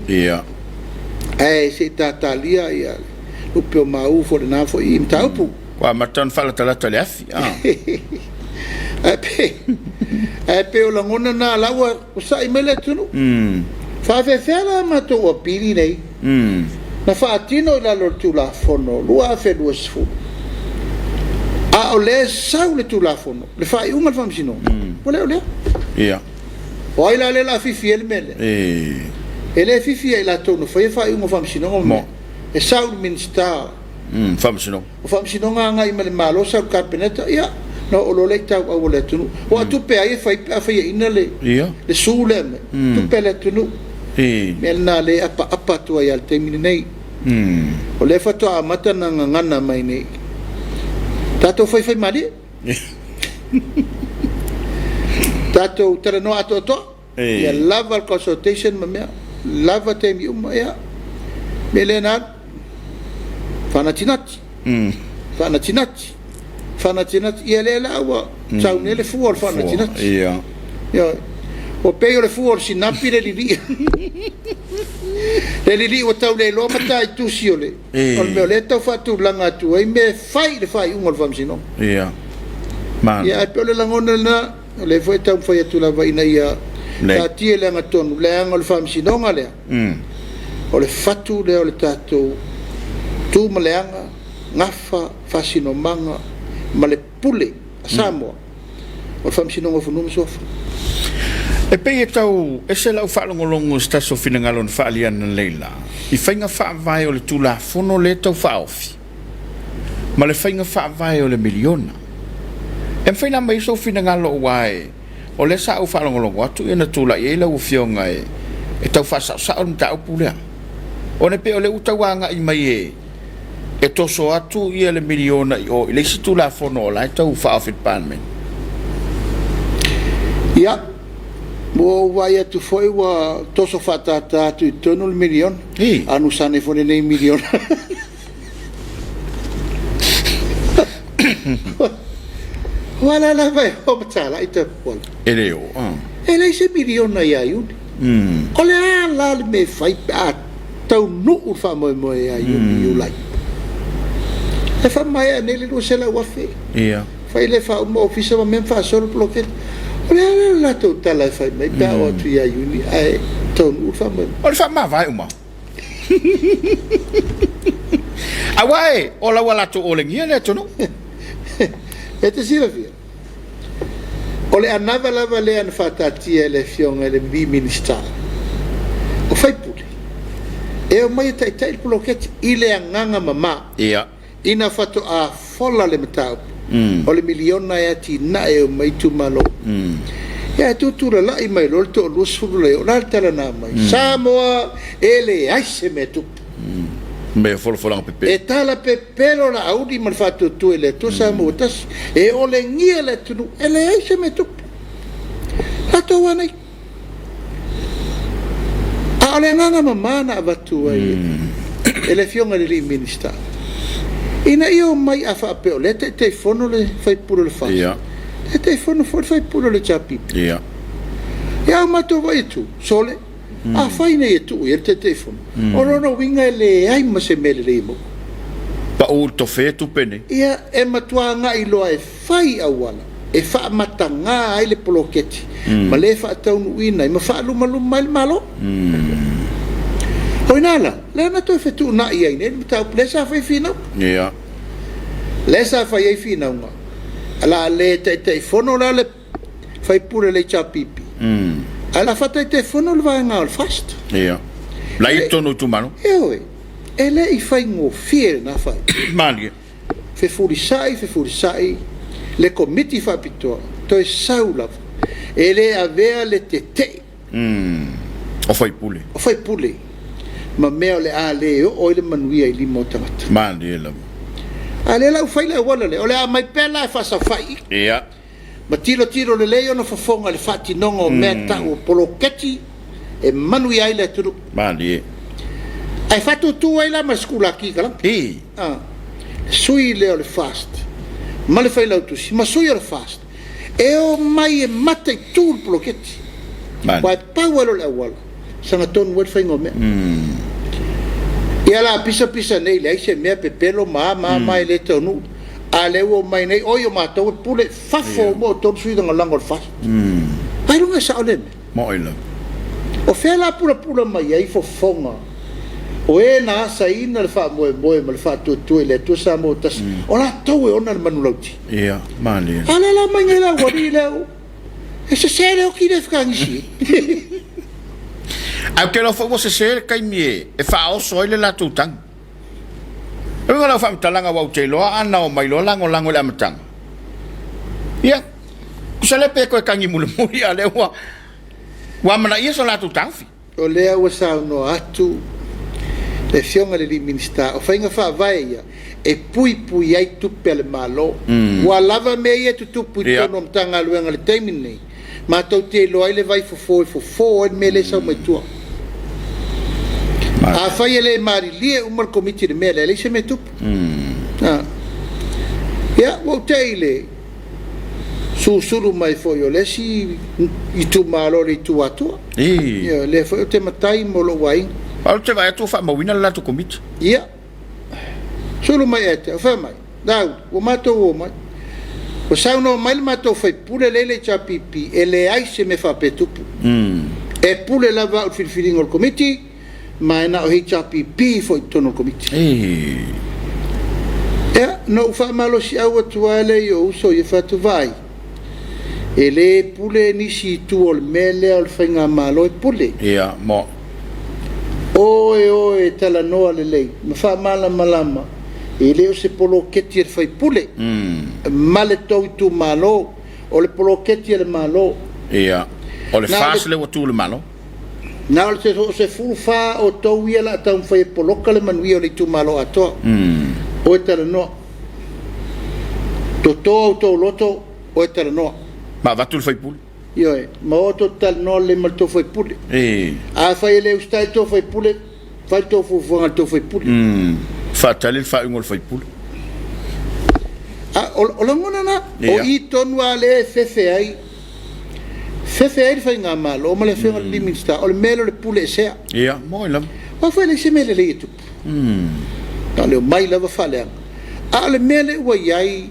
Ae se i tatalia ia lupe o mau foi lena foi mataupu. Ua amata ona faalatalata i le afi. Ae pei o lagona na la ua sa'i mai le atunuu. Faafefea la matou apili nei na faatino i lalo o le Tulafono 2020, a o lea e sau le Tulafono, le faaiuga a le Faamasinoga, ua le o lea. O ai la lea o le a fifi ai le mea lea? E le fifi ia i latou na faia faaiuga o Faamasinoga ma mea. E sau i le Minisita Faamasinoga. O Faamasinoga agai mai le Malo, sau i le Kapeneta, ia, ona oo loa lea i tauau o le atunuu. Aua o tupe a ai e fai pe a faiaina le su lea mea? Tupe a le atunuu. Mea lena lea e apaapa atu ai lava i le taimi lenei. O lea faatoa amata ona gagana mai nei. Tatou faifaimalie. Tatou talanoa atoatoa. Ia lava le consultation ma mea. Lava taimi uma. Ia, mea lea na alu. Faanatinati. Faanatinati. Faanatinati. Ia lea la ua sau nei le fua o le faanatinati. Ia. Ua pei o le fua o le sinapi le lilii. Le lilii ua tau le iloa mataitusi o le o le mea o lea e tau faatulaga atu ai mea e fai i le faaiuga o le Faamasinoga. Malo. Ia, ae pei o le lagona lena, o lea foi e taumafai atu lava ina ia taatia i le agatonu, leaga o le Faamasinoga lea, o le fatu lea o le tatou tu. Tu ma le aga, gafa, faasinomaga ma le pule a Samoa o le Faamasinoga o Fanua ma Suafa. E pei e tau ese lau faalogologo i se tasi o finagalo na faaalia analeila i faiga faavae o le Tulafono lea e tau faaofi ma le faiga faavae o le miliona. E mafai ona aumai ai sou finagalo aua e o lea sa ou faalogologo atu na tulai ai lau Afioga e tau faasaosao le mataupu lea, ona e pei o lea ua tau agai mai e e toso atu ia le miliona i o i le isi Tulafono o la e tau faaofi i le Palemene. Ia, ua ou vaai atu foi ua toso faatata atu i totonu le miliona. Anusa ane foi lenei miliona. Aua o lea lava e o ma talai tapuala. E le o. E leai se miliona ia Iuni. O le a la le mea e fai pe a taunuu le faamoemoe ia Iuni Iulai? E faamaea nei le $200,000. Ia. Fai lea faauma ofisa ma mea ma faasolo le poloketi. O le a la le latou tala e fai mai pe a oo atu ia Iuni ae taunuu le faamoemoe? O le faamavae uma. Aua e o la ua latou olegia le atunuu. E te silafia, o le anava lava lea na faataatia e le Afioga i le alii Minisita o faipule e omai e taitai le poloketi i le agaga mama. Ia. Ina faatoa fola le mataupu o le miliona e atinae e omai itumalo. Ia ae tutulalai mai loa le toa 20 lea, o le a le tala na aumai? Samoa e leai se mea e tupu. Mea folafolaga pepelo. E tala pepelo Laauli ma le faatuatua i le Atua Samoa ua tasi. E olegia le atunuu, e leai se mea e tupu. Latou lava nei. A o le agaga mama na avatu ai e le Afioga i le alii Minisita, ina ia omai a faapea o lea e Taitaifono le sui usufono o le FAST, Taitaifono foi le sui usufono o le HRPP. Ia a matou vaai atu, sole, afai nei e tuu i ai le Taitaifono, o lona uiga e leai ma se mea lelei e maua. Pau i le tofe tupe nei. Ia, e matua agai loa e fai auala e faamataga ai le poloketi ma le faataunuuina ai ma faalumaluma ai le Malo. O i ina la, lea na toe fetuunai ai nei le mataupu, lea sa fai finauga. Lea sa fai ai finauga, o le a le Taitaifono la le sui usufono o le HRPP, ae o le a faataitaifono le vaega o le FAST. Ia. La i totonu o itumalo. Ioe, e le i faigofie lena faaiuga. Malie. Fefulisai, fefulisai le Komiti Faapitoa, toe sau lava, e le avea le tetee. O faipule. O faipule ma mea o le a le oo ai le manuia i lima o tagata. Malie lava. A o lea la ua fai le auala lea, o le a aumai pea la e faasaofai i i. Ia. Ma tilotilo lelei ona fofoga i le faatinoga o mea tau o poloketi e manuia ai le atunuu. Malie. Ae faatutu ai la ma le sikulaki i Kalama. I. A, le sui lea o le FAST ma le Failautusi ma sui o le FAST e omai e mataitu le poloketi. Aua e pau lava lea o le auala e sagatonu ai le faiga o mea. Ia la pisapisa nei leai se mea pepelo ma a ma a ma e le taunuu. A lea ua omai nei, oi o matou e pule fafo uma outou le sui lagolago o le FAST. Ailoga e sao lea mea? Maoi lava. O fea la pulapula mai ai fofoga o e na asaina le faamoemoe ma le faatuatua i le Atua Samoa ua tasi, o latou e ona le manulauti. Ia, malie. A lea la omai nei le aualii lea, e sese le oti lea e fetagisi ai. Ae ou te iloa foi ua sese le taimi e faaoso ai le latou tagi. E uiga lau faamatalaga aua ou te iloa ana omai loa lagolago i le amataga. Ia, tusa lea pe toe tagi mulimuli a o lea ua ua amanaia so latou taofi. O lea ua saunoa atu le Afioga i le alii Minisita, o faiga faavae ia e puipui ai tupe a le Malo. Ua lava mea ia e tutupu i totonu o Matagaluega i le taimi lenei, matou te iloa ai le vaifofo e fofo ai le mea lea e sau mai tua. Afai e le malilie uma le Komiti i le mea lea, e leai se mea e tupu. Ia, ua ou te i le susulu mai foi o le isi itumalo o le Itu Atua. Ia, lea foi ou te matai mo lou aiga. Ou te vaai atu ua faamauina le latou Komiti. Ia, sulu mai ia te au, fai mai, Laauli, ua matou o mai, ua saunoa mai le matou faipule lea i le HRPP, e leai se mea faapea e tupu. E pule lava au i le filifiliga o le Komiti, ma e na o HRPP foi i totonu o le Komiti. na ou faamalosiau atu lava lea i ou uso ia fai atu, Vaai, e le pule nisi i tua o le mea lea o le faigamalo e pule. Ia, mo. Oe, oe e talanoa lelei ma faamalamalama, e le o se poloketi a le sui usufono ma le tou itumalo, o le poloketi a le Malo. Ia, o le FAST lea ua tu i le Malo. Na o le 14 o outou ia o le a taumafai e poloka le manuia o le itumalo atoa. O e talanoa. Toto outou loto, o e talanoa. Ma avatu le sui usufono. Ioe, ma o tou talanoa lelei ma le tou sui usufono. Afai e le usitai le tou sui usufono, fai le tou fuafuaga i le tou sui usufono. Faatali le faaiuga o le sui usufono. A, o lagona na, o i tonu lava lea e fefe ai, fefe ai le faigamalo ma le afioga i le Minisita, o le mea lea o le pule esea. Ia, moi lava. Aua foi e leai se mea lelei e tupu. Na o le omai lava faaleaga. A o le mea lea ua i ai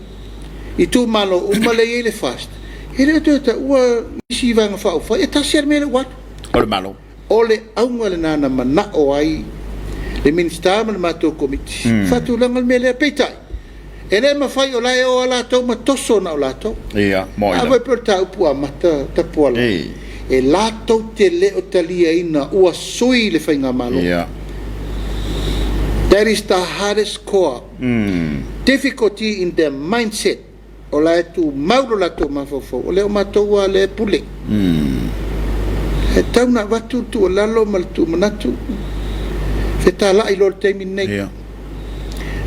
itumalo uma lea e i ai le FAST, e le o toe taua nisi vaega faaupufai, e tasi lava le mea lea ua alu. O le Malo. O le auga lena na manao ai le Minisita ma le matou Komiti, faatulaga le mea lea. Peitai, e le mafai o la e o lava latou ma toso na o latou. Ia, moi A lava. foi pei o le taupu amata Tapuala, e latou te le o taliaina ua sui le faigamalo. That is the hardest core difficulty in their mindset. O la e tumau lo latou mafaufau, o lea o matou lava lea e pule. E tatau ona avatu le tuualalo ma le tuumanatu, fetalai loa i le taimi lenei.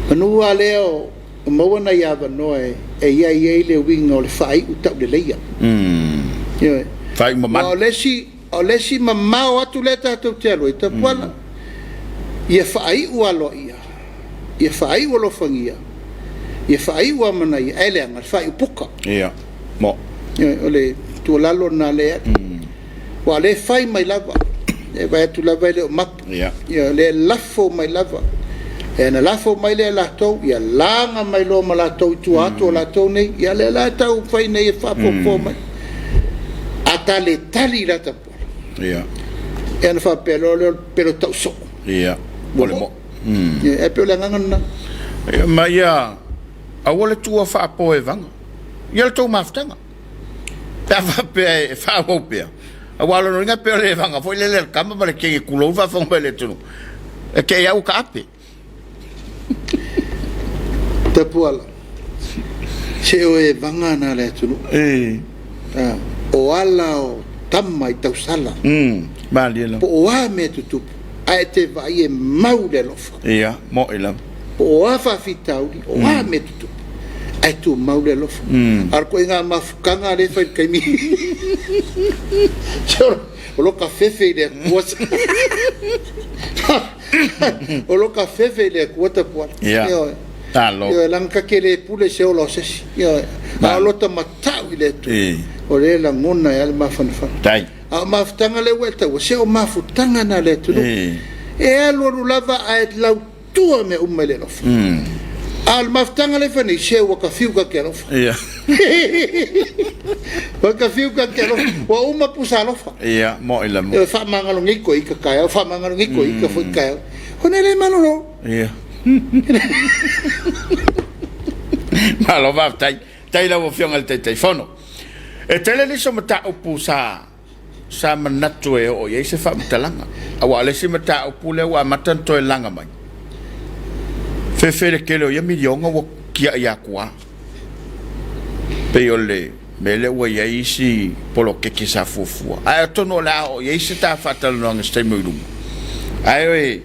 Manu lava lea o maua nai avanoa e i ai ai le uiga o le faaiu tauleleia. Ioe. Faaiu mamalu. Aua o le isi mamao atu lea tatou te alu ai, Tapuala, ia faaiu aloaia, ia faaiu alofagia, ia faaiu amanaia, ae leaga le faaiu puka. Ia, mo. O le tuualalo lena lea, aua o lea e fai mai lava, e vaai atu lava e le o mapu. Ia, o lea e lafo mai lava. E na lafo mai lea e latou, ia laga mai loa ma latou i tua atu o latou nei, ia lea la e tau fai nei e faafofoa mai. A ta le tali la Tapuala. Ia ona faapea loa lea o le pelo tau soo. Ia, o le mo. Ia, e pei o le agaga lena. Ia, ma ia aua le tuua faapoevaga. Ia le tou mafutaga. Pe a faapea e faaauau pea, aua o lona uiga e pei o le evaga foi lele a le tama ma le kege kulou faafofoga mai le atunuu, e te i au taape. Tapuala, se o evaga na a le atunuu. O ala o tama i tausala. Malie lava. Po o a mea tutupu, ae e te vaai e mau le alofa. Ia, mo'i lava. Po o a faafitauli, o a mea tutupu, ae tumau le alofa. A o le ituaiga mafutaga lea e fai i le taimi, se o lo ta fefe i le Atua, o lo ta fefe i le Atua Tapuala. Ia, Ioe. talo. Ioe, leaga ta te le pule i se ola o se isi. Ioe. A o lota matau i le Atua, o lea e lagona ai lava le mafanafana. Tai. A o mafutaga lea ua e taua, se o mafutaga na a le atunuu. E alualu lava ae lautua mea uma i le alofa. A o le mafutaga lea e fai nei, se ua ta fiu ta te alofa. Ua ta fiu ta te alofa. Ua uma pusa alofa. Ia, mo'i la mo. E faamagalo nei koe ika taeao, faamagalo nei koe ika foi taeao. Ona e le malolo. Ia. Malo faafetai. Faafetai i lau Afioga i le Taitaifono. E tele nisi o mataupu sa sa manatu e oo i ai se faamatalaga, aua o le isi mataupu lea ua amata ona toe laga mai, fefe le tele o ia miliona ua tiai atu lava. Pei o le mea lea ua i ai isi poloketi sa fuafua, ae atonu o le a oo i ai se ta faatalanoaga i se taimi o i luma. Ae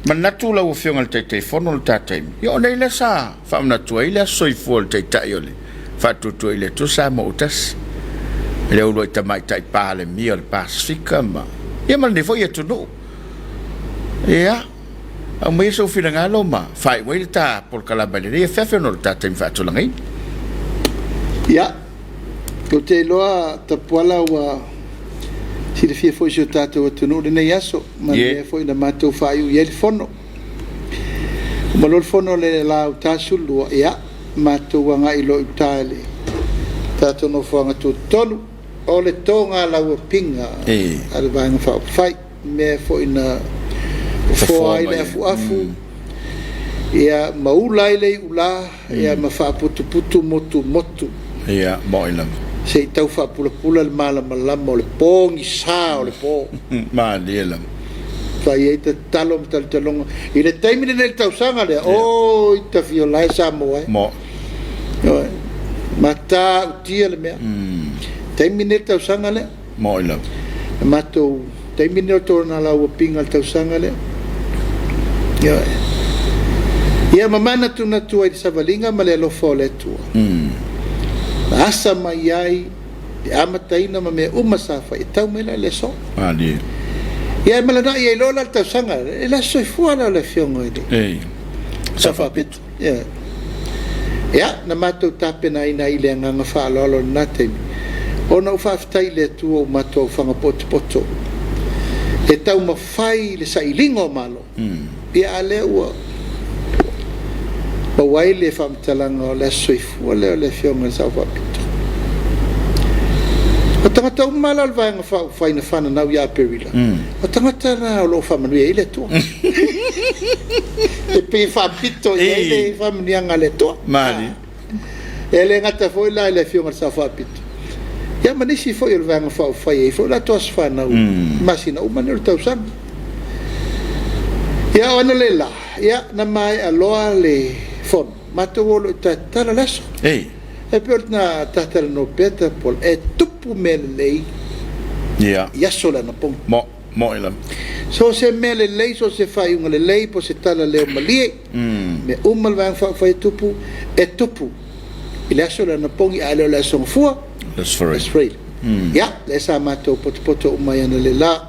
manatu lau Afioga i le Taitaifono o le ta taimi, ia o nei lea sa faamanatu ai le aso soifua o le Taitai o le Faatuatua i le Atua Samoa ua tasi, le uluai tamaitai Palemia o le Pasefika ma, ia ma lenei foi atunuu. Ia, aumaia sou finagalo ma faaiu ai le ta polokalame i lenei afiafi ona o le ta taimi faatulagaina. Ia, ou te iloa Tapuala ua silafia foi e si o tatou atunuu lenei aso. Ma le mea foi na matou faaiu i ai le fono. Uma loa le fono i le la 42, ia, matou agai loa i uta i le tatou nofoaga tutotonu, o le togalauapiga a le Vaega Faaupufai, mea foi na fofoa ai le afuafu. Ia, ma ula ai le iulā, ia ma faaputuputu motumotu. Ia, mo'i lava. Se i tau faapulapula le malamalama o le pogisa o le po. Malie lava. Fai ai tatalo ma talotaloga i le taimi lenei i le tausaga lea, oi tafiola e Samoa e. Mo'i. Ioe. Matautia le mea. Taimi lenei i le tausaga lea. Mo'i lava. E matou taimi lenei o tona lau piga le tausaga lea. Ioe. Ia ma manatunatu ai i le savaliga ma le alofa o le Atua. Na asa mai ai le amataina ma mea uma sa fai e tau mai la i le aso. Malie. Ia e malanai ai loa la le tausaga, e le aso soifua la o le Afioga i le Ei. Sao Faapito. Ia. Ia, na matou tapenaina ai i le agaga faaaloalo i lena taimi, ona ou faafetai i le Atua ua matou aofaga potopoto e taumafai i le sailiga o Malo. Ia, a lea ua maua ai le faamatalaga o le aso soifua lea o le Afioga i le Sao Faapito. O tagata uma la o le Vaega Faaupufai na fananau ia Aperila, o tagata na o lo o faamanuia ai le Atua. E pei e faapito i ai le faamanuiaga a le Atua. Malie. E le gata foi la i le Afioga i le Sao Faapito, ia ma nisi foi o le Vaega Faaupufai e i ai foi o latou aso fanau i masina uma nei o le tausaga. Ia o analeila, ia na maea loa le fono, matou o loa e tatala le aso. Ei. E pei ona tatalanoa pea Tapuala, e tupu mea lelei i aso o le anapogi. Mo, mo'i lava. So o se mea lelei, so o se faaiuga lelei, po o se tala leo malie, mea uma le Vaega Faaupufai e tupu, e tupu i le aso o le anapogi, a le o le aso Gafua, Le Aso Faraile. Aso Faraile. Ia, lea sa matou potopoto uma ai analeila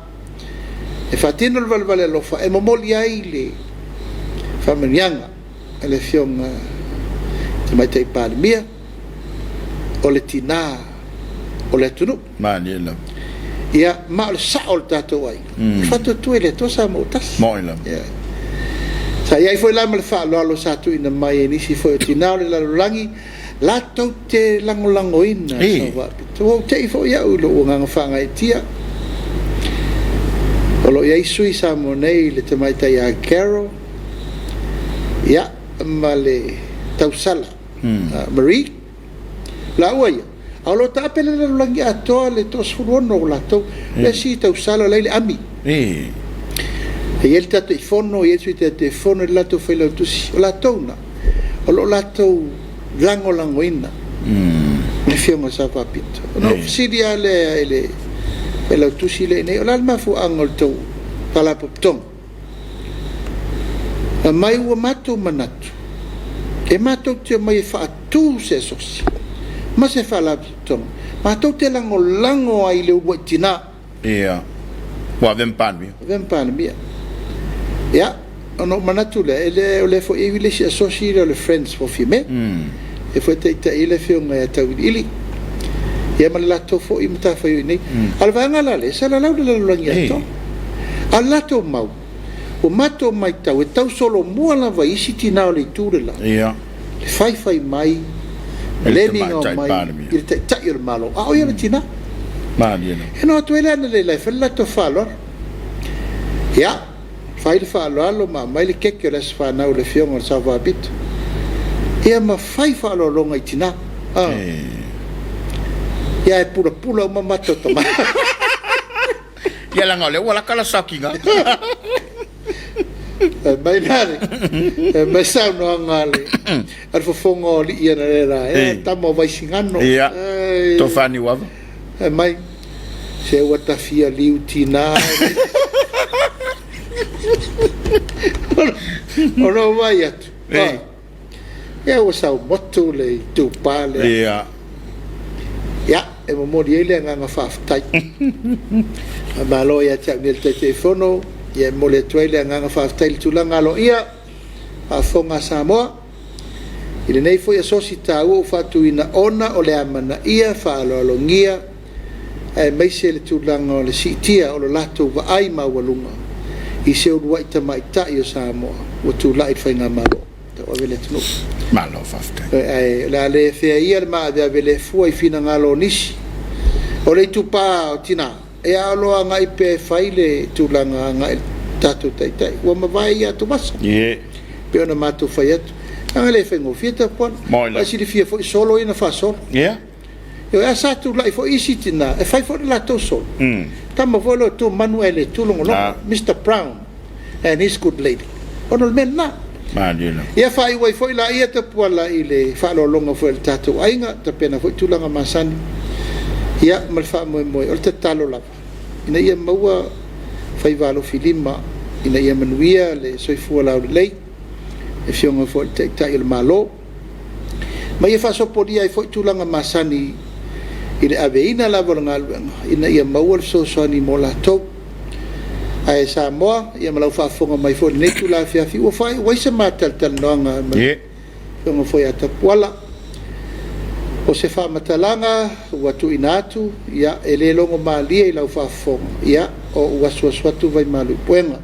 e faatino le valevale alofa e momoli ai le faamanuiaga a le Afioga i le Tamaitai Palemia, o le tina o le atunuu. Malie lava. Ia, ma o le sao o le tatou aiga, e faatuatua i le Atua Samoa ua tasi. Mo'i lava. Ia. Sa i ai foi la ma le faaaloalo sa tuuina mai e nisi foi o tina o le lalolagi latou te lagolagoina Ei. Sao Faapito. Ua ou tei foi au i lou agaga faagaeetia. O lo o i ai sui Samoa nei, le tamaitai ia Carol, ia, ma le tausala Marie, laua ia, a o lo o taape le lalolagi atoa le 36 o latou. Le isi tausala o la e i le ami. Ei. E i ai le Taitaifono, e i ai le Sui Taitaifono, e i ai le latou failautusi. O latou na, o lo o latou lagolagoina le Afioga i le Sao Faapito. Ona ou fesili lava lea i le failautusi lea i inei, o le a le mafuaaga o le tou faalapotopotoga? Fai mai ua matou manatu, e matou te omai e faatu se asosi ma se faalapotopotoga, matou te lagolago ai i le uluai tina. Ia. Ua avea ma Palemia. Avea ma Palemia. Ia, ona ou manatu lea, e le o lea foi e i ai le isi asosi lea o le Friends for Fiame. E foi taitai ai le Afioga ia Tauiliili, ia ma le latou foi matafaioi nei. A o le vaega la lea, e salalau le lalolagi atoa. A o le latou mau, ua matou matau e tausolomua lava i isi tina o le itu le la, Ia. le faifai mai, ma I le le migao Tamaitai mai Palemia. i le taitai o le Malo, a o ia le tina. Malie lava. E no atu ai le analeila e fai le latou faaaloalo. Ia, fai le faaaloalo ma aumai le keke o le aso fanau o le Afioga i le Sao Faapito. Ia ma fai faaaloaloga i tina. Ah. Ei. Ia e pulapula uma matou tama. Ia leaga o lea ua lata la sakiga. Fai mai la le, fai mai saunoaga a le, a le fofoga o alii analeila, e Ei. tama o Vaisigano. Ia. Ei. Tofa Niuava. Fai mai, se ua tafia liu tina. Ona ou vaai atu, Ei. ia ua saumotu le itupa lea. Ia. Ia, e momoli ai le agaga faafetai. Faamalo ia te au nei le Taitaifono, ia e momoli atu ai le agaga faafetai i le tulaga aloaia, faafofoga a Samoa, i lenei foi asosi taua ua faatuina ona o le amanaia faaaloalogia aemaise le tulaga o le siitia o lo latou vaai maualuga i se uluai tamaitai o Samoa ua tulai i le faigamalo tauave le atunuu. Malo faafetai. Ae o le a le afea ia le maaveave le fua i finagalo o nisi. O le itupa o tina, e a o lo o agai pea e fai le tulaga agai i le tatou taitai. Ua mavae ia atuvasa. Ie. Pei ona matou fai atu, leaga e le faigofie Tapuala. Ua e silafia foi solo ia na faasolo. Ioe, ae sa tulai foi isi tina e fai foi le latou solo. Tama foi lea o tu manu ae le tu logologo, Mister Brown and his good lady. Ona o le mea lena. Ia faaiu ai foi laia Tapuala i le faaaloaloga foi a le tatou aiga, tapena foi tulaga masani. Ia ma le faamoemoe, o le tatalo lava ina ia maua faiva alofilima ina ia manuia le soifua laulelei, le Afioga foi i le Taitai o le Malo, ma ia faasopolia ai foi tulaga masani i le aveina lava o le galuega ina ia maua le fesoasoani mo latou. Ae Samoa, ia ma lau faafofoga mai foi i lenei itula afiafi, ua faaiu ai se ma talatalanoaga ma le Afioga foi ia Tapuala. O se faamatalaga ua tuuina atu, ia, e le logomalie i lau faafofoga, ia, o ou asuasu atu vaimalu i puega.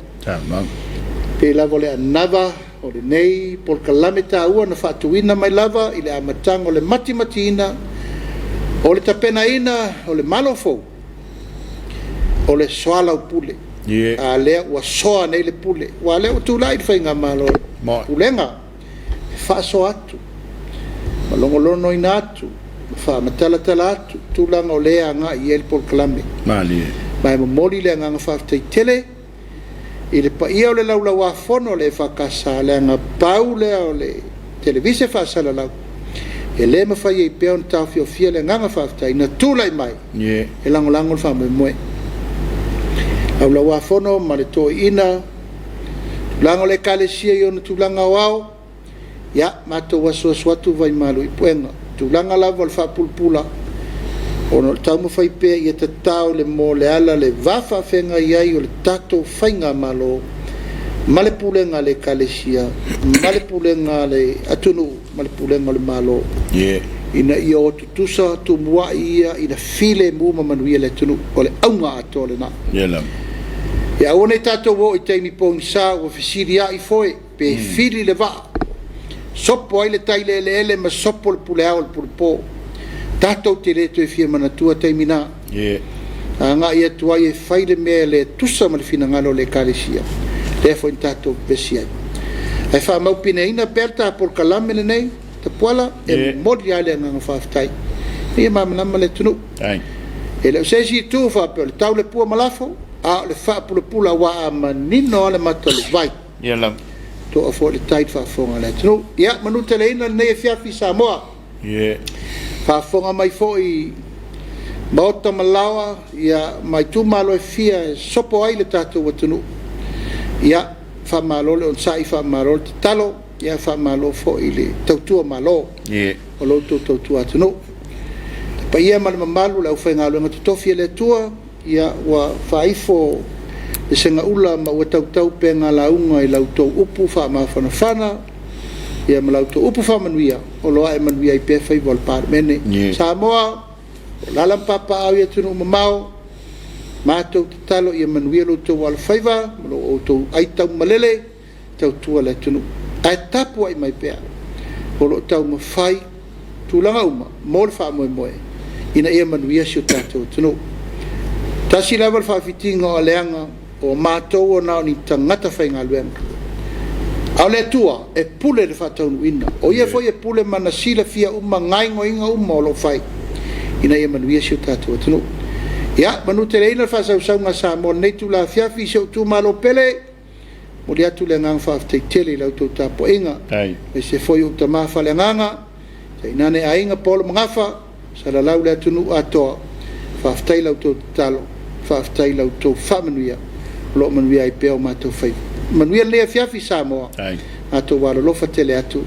Pei lava o le anava o lenei polokalame taua na faatuina mai lava i le amataga o le matimatiina o le tapenaina o le Malo fou, o le soalaupule. A lea ua soa nei le pule, aua o lea ua tulai le Faigamalo, Pulega e faasoa atu ma logologoina atu ma faamatalatala atu tulaga o lea e agai i ai le polokalame. Ma e momoli le agaga faafetai tele i le paia o le Laulau-a-Fono a le EFKS, leaga pau lea o le televise faasalalau e le mafai ai pea ona taofiofia le agaga faafetai na tulai mai e lagolago le faamoemoe. Laulau-a-Fono ma le toeaina, tulaga o le Ekalesia i ona tulaga aoao, ia, matou asuasu atu vaimalu i puega. O tulaga lava o le faapulapula, ona o le taumafai pea ia tatao i le moa o le ala le va faafeagai ai o le tatou Faigamalo ma le pulega a le Ekalesia ma le pulega a le atunuu ma le pulega o le Malo, ina ia o tutusa tumuai ia ina filemu ma manuia le atunuu. O le auga atoa lena. Ia aua ne i tatou oo i taimi pogisa ua fesiliai foe pe fili le vaa, sopo ai le tai i le eleele ma sopo le puleao i le pulepo. Tatou te le toe fia manatua taimi na. Agai atu ai e fai le mea e le tusa ma le finagalo o le Ekalesia, lea foi na tatou pepesi ai. Ae faamaupineina pea le ta polokalame lenei, Tapuala, e momoli lava le agaga faafetai ina ia malamalama le atunuu. E le o se isi itu faapea o le tau le pua ma lafo, a o le faapulapula aua a manino lava le mata o le vai, toa foi le tai i le faafofoga a le atunuu. Ia manuteleina lenei afiafi Samoa. Faafofoga mai foi i maota ma laoa ma itumalo e fia e sopo ai le tatou atunuu. Ia, faamalo le onosai, faamalo le tatalo, ia faamalo foi le tautua Malo o lo outou tautua atunuu. Le paia ma le mamalu o le aufaigaluega totofi a le Atua, ia ua faaifo le segaula ma ua tautau upega lauga i la outou upu faamafanafana ia ma la outou upu faamanuia o lo o ae manuia ai pea faiva o le Palemene. Samoa, o alaala ma papaaao i atunuu mamao, matou tatalo ia manuia lo outou alofaiva ma lo outou aitaumalele tautua le atunuu. Ae tapuai mai pea, o lo o taumafai tulaga uma mo le faamoemoe ina ia manuia si o tatou atunuu. Tasi lava le faafitiga o aleaga, o matou ua na o ni tagata faigaluega, a o le Atua e pule i le faataunuuina. O Ia foi e pule ma na silafia uma gaoioiga uma o lo o fai ina ia manuia si o tatou atunuu. Ia manuteleina le faasausauga a Samoa i lenei itula afiafi i si ou itumalo pele, momoli atu le agaga faafetai tele i la outou tapuaiga, aemaise foi ou tama faaleagaga, tainane aiga paolo ma gafa, salalau le atunuu atoa. Faafetai i la outou tatalo, faafetai i la outou faamanuia o lo o manuia ai pea o matou faiva. Manuia lenei afiafi Samoa, matou alolofa tele atu.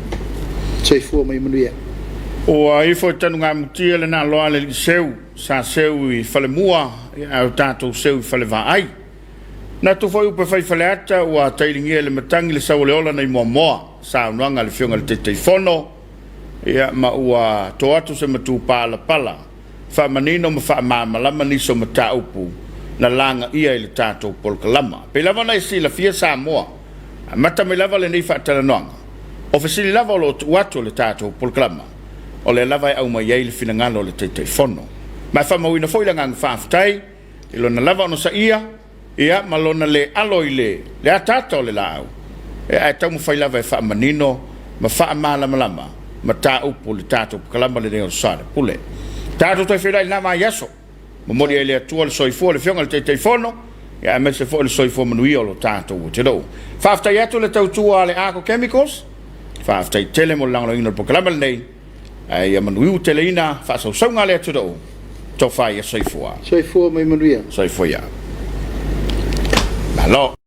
Soifua ma ia manuia. Ua ifo i Tanugamutia le naloa a le alii seu, sa seu i Falemua ae o tatou seu i Falevaai. Manatu foi Upefai Faleata ua tailigia e le matagi le sau o le ola nai Moamoa, saunoaga a le Afioga i le Taitaifono, ia ma ua to atu se matupalapala faamanino ma faamalamalama nisi o mataupu na lagaia i le tatou polokalama. Pei lava ona e silafia Samoa, amata mai lava lenei faatalanoaga, o fesili lava o lo o tuu atu e le tatou polokalama, o lea lava e aumai ai le finagalo o le Taitaifono. Ma e faamauina foi le agaga faafetai i lona lava onosaia, ia, ma lona le alo i le ataata o le laau. Ae taumafai lava e faamanino ma faamalamalama mataupu i le tatou polokalama lenei o le Soalepule. Tatou toe feiloai i lena vaiaso. Momoli ai e le Atua le soifua o le Afioga i le Taitaifono, ia aemaise foi le soifua manuia o lo tatou atunuu. Faafetai atu le tautua a le Arco Chemicals, faafetai tele mo le lagolagoina o le polokalame lenei, ae ia manuiuteleina faasausauga a le atunuu. Tofa ia soifua. Soifua ma ia manuia. Soifua ia. Malo.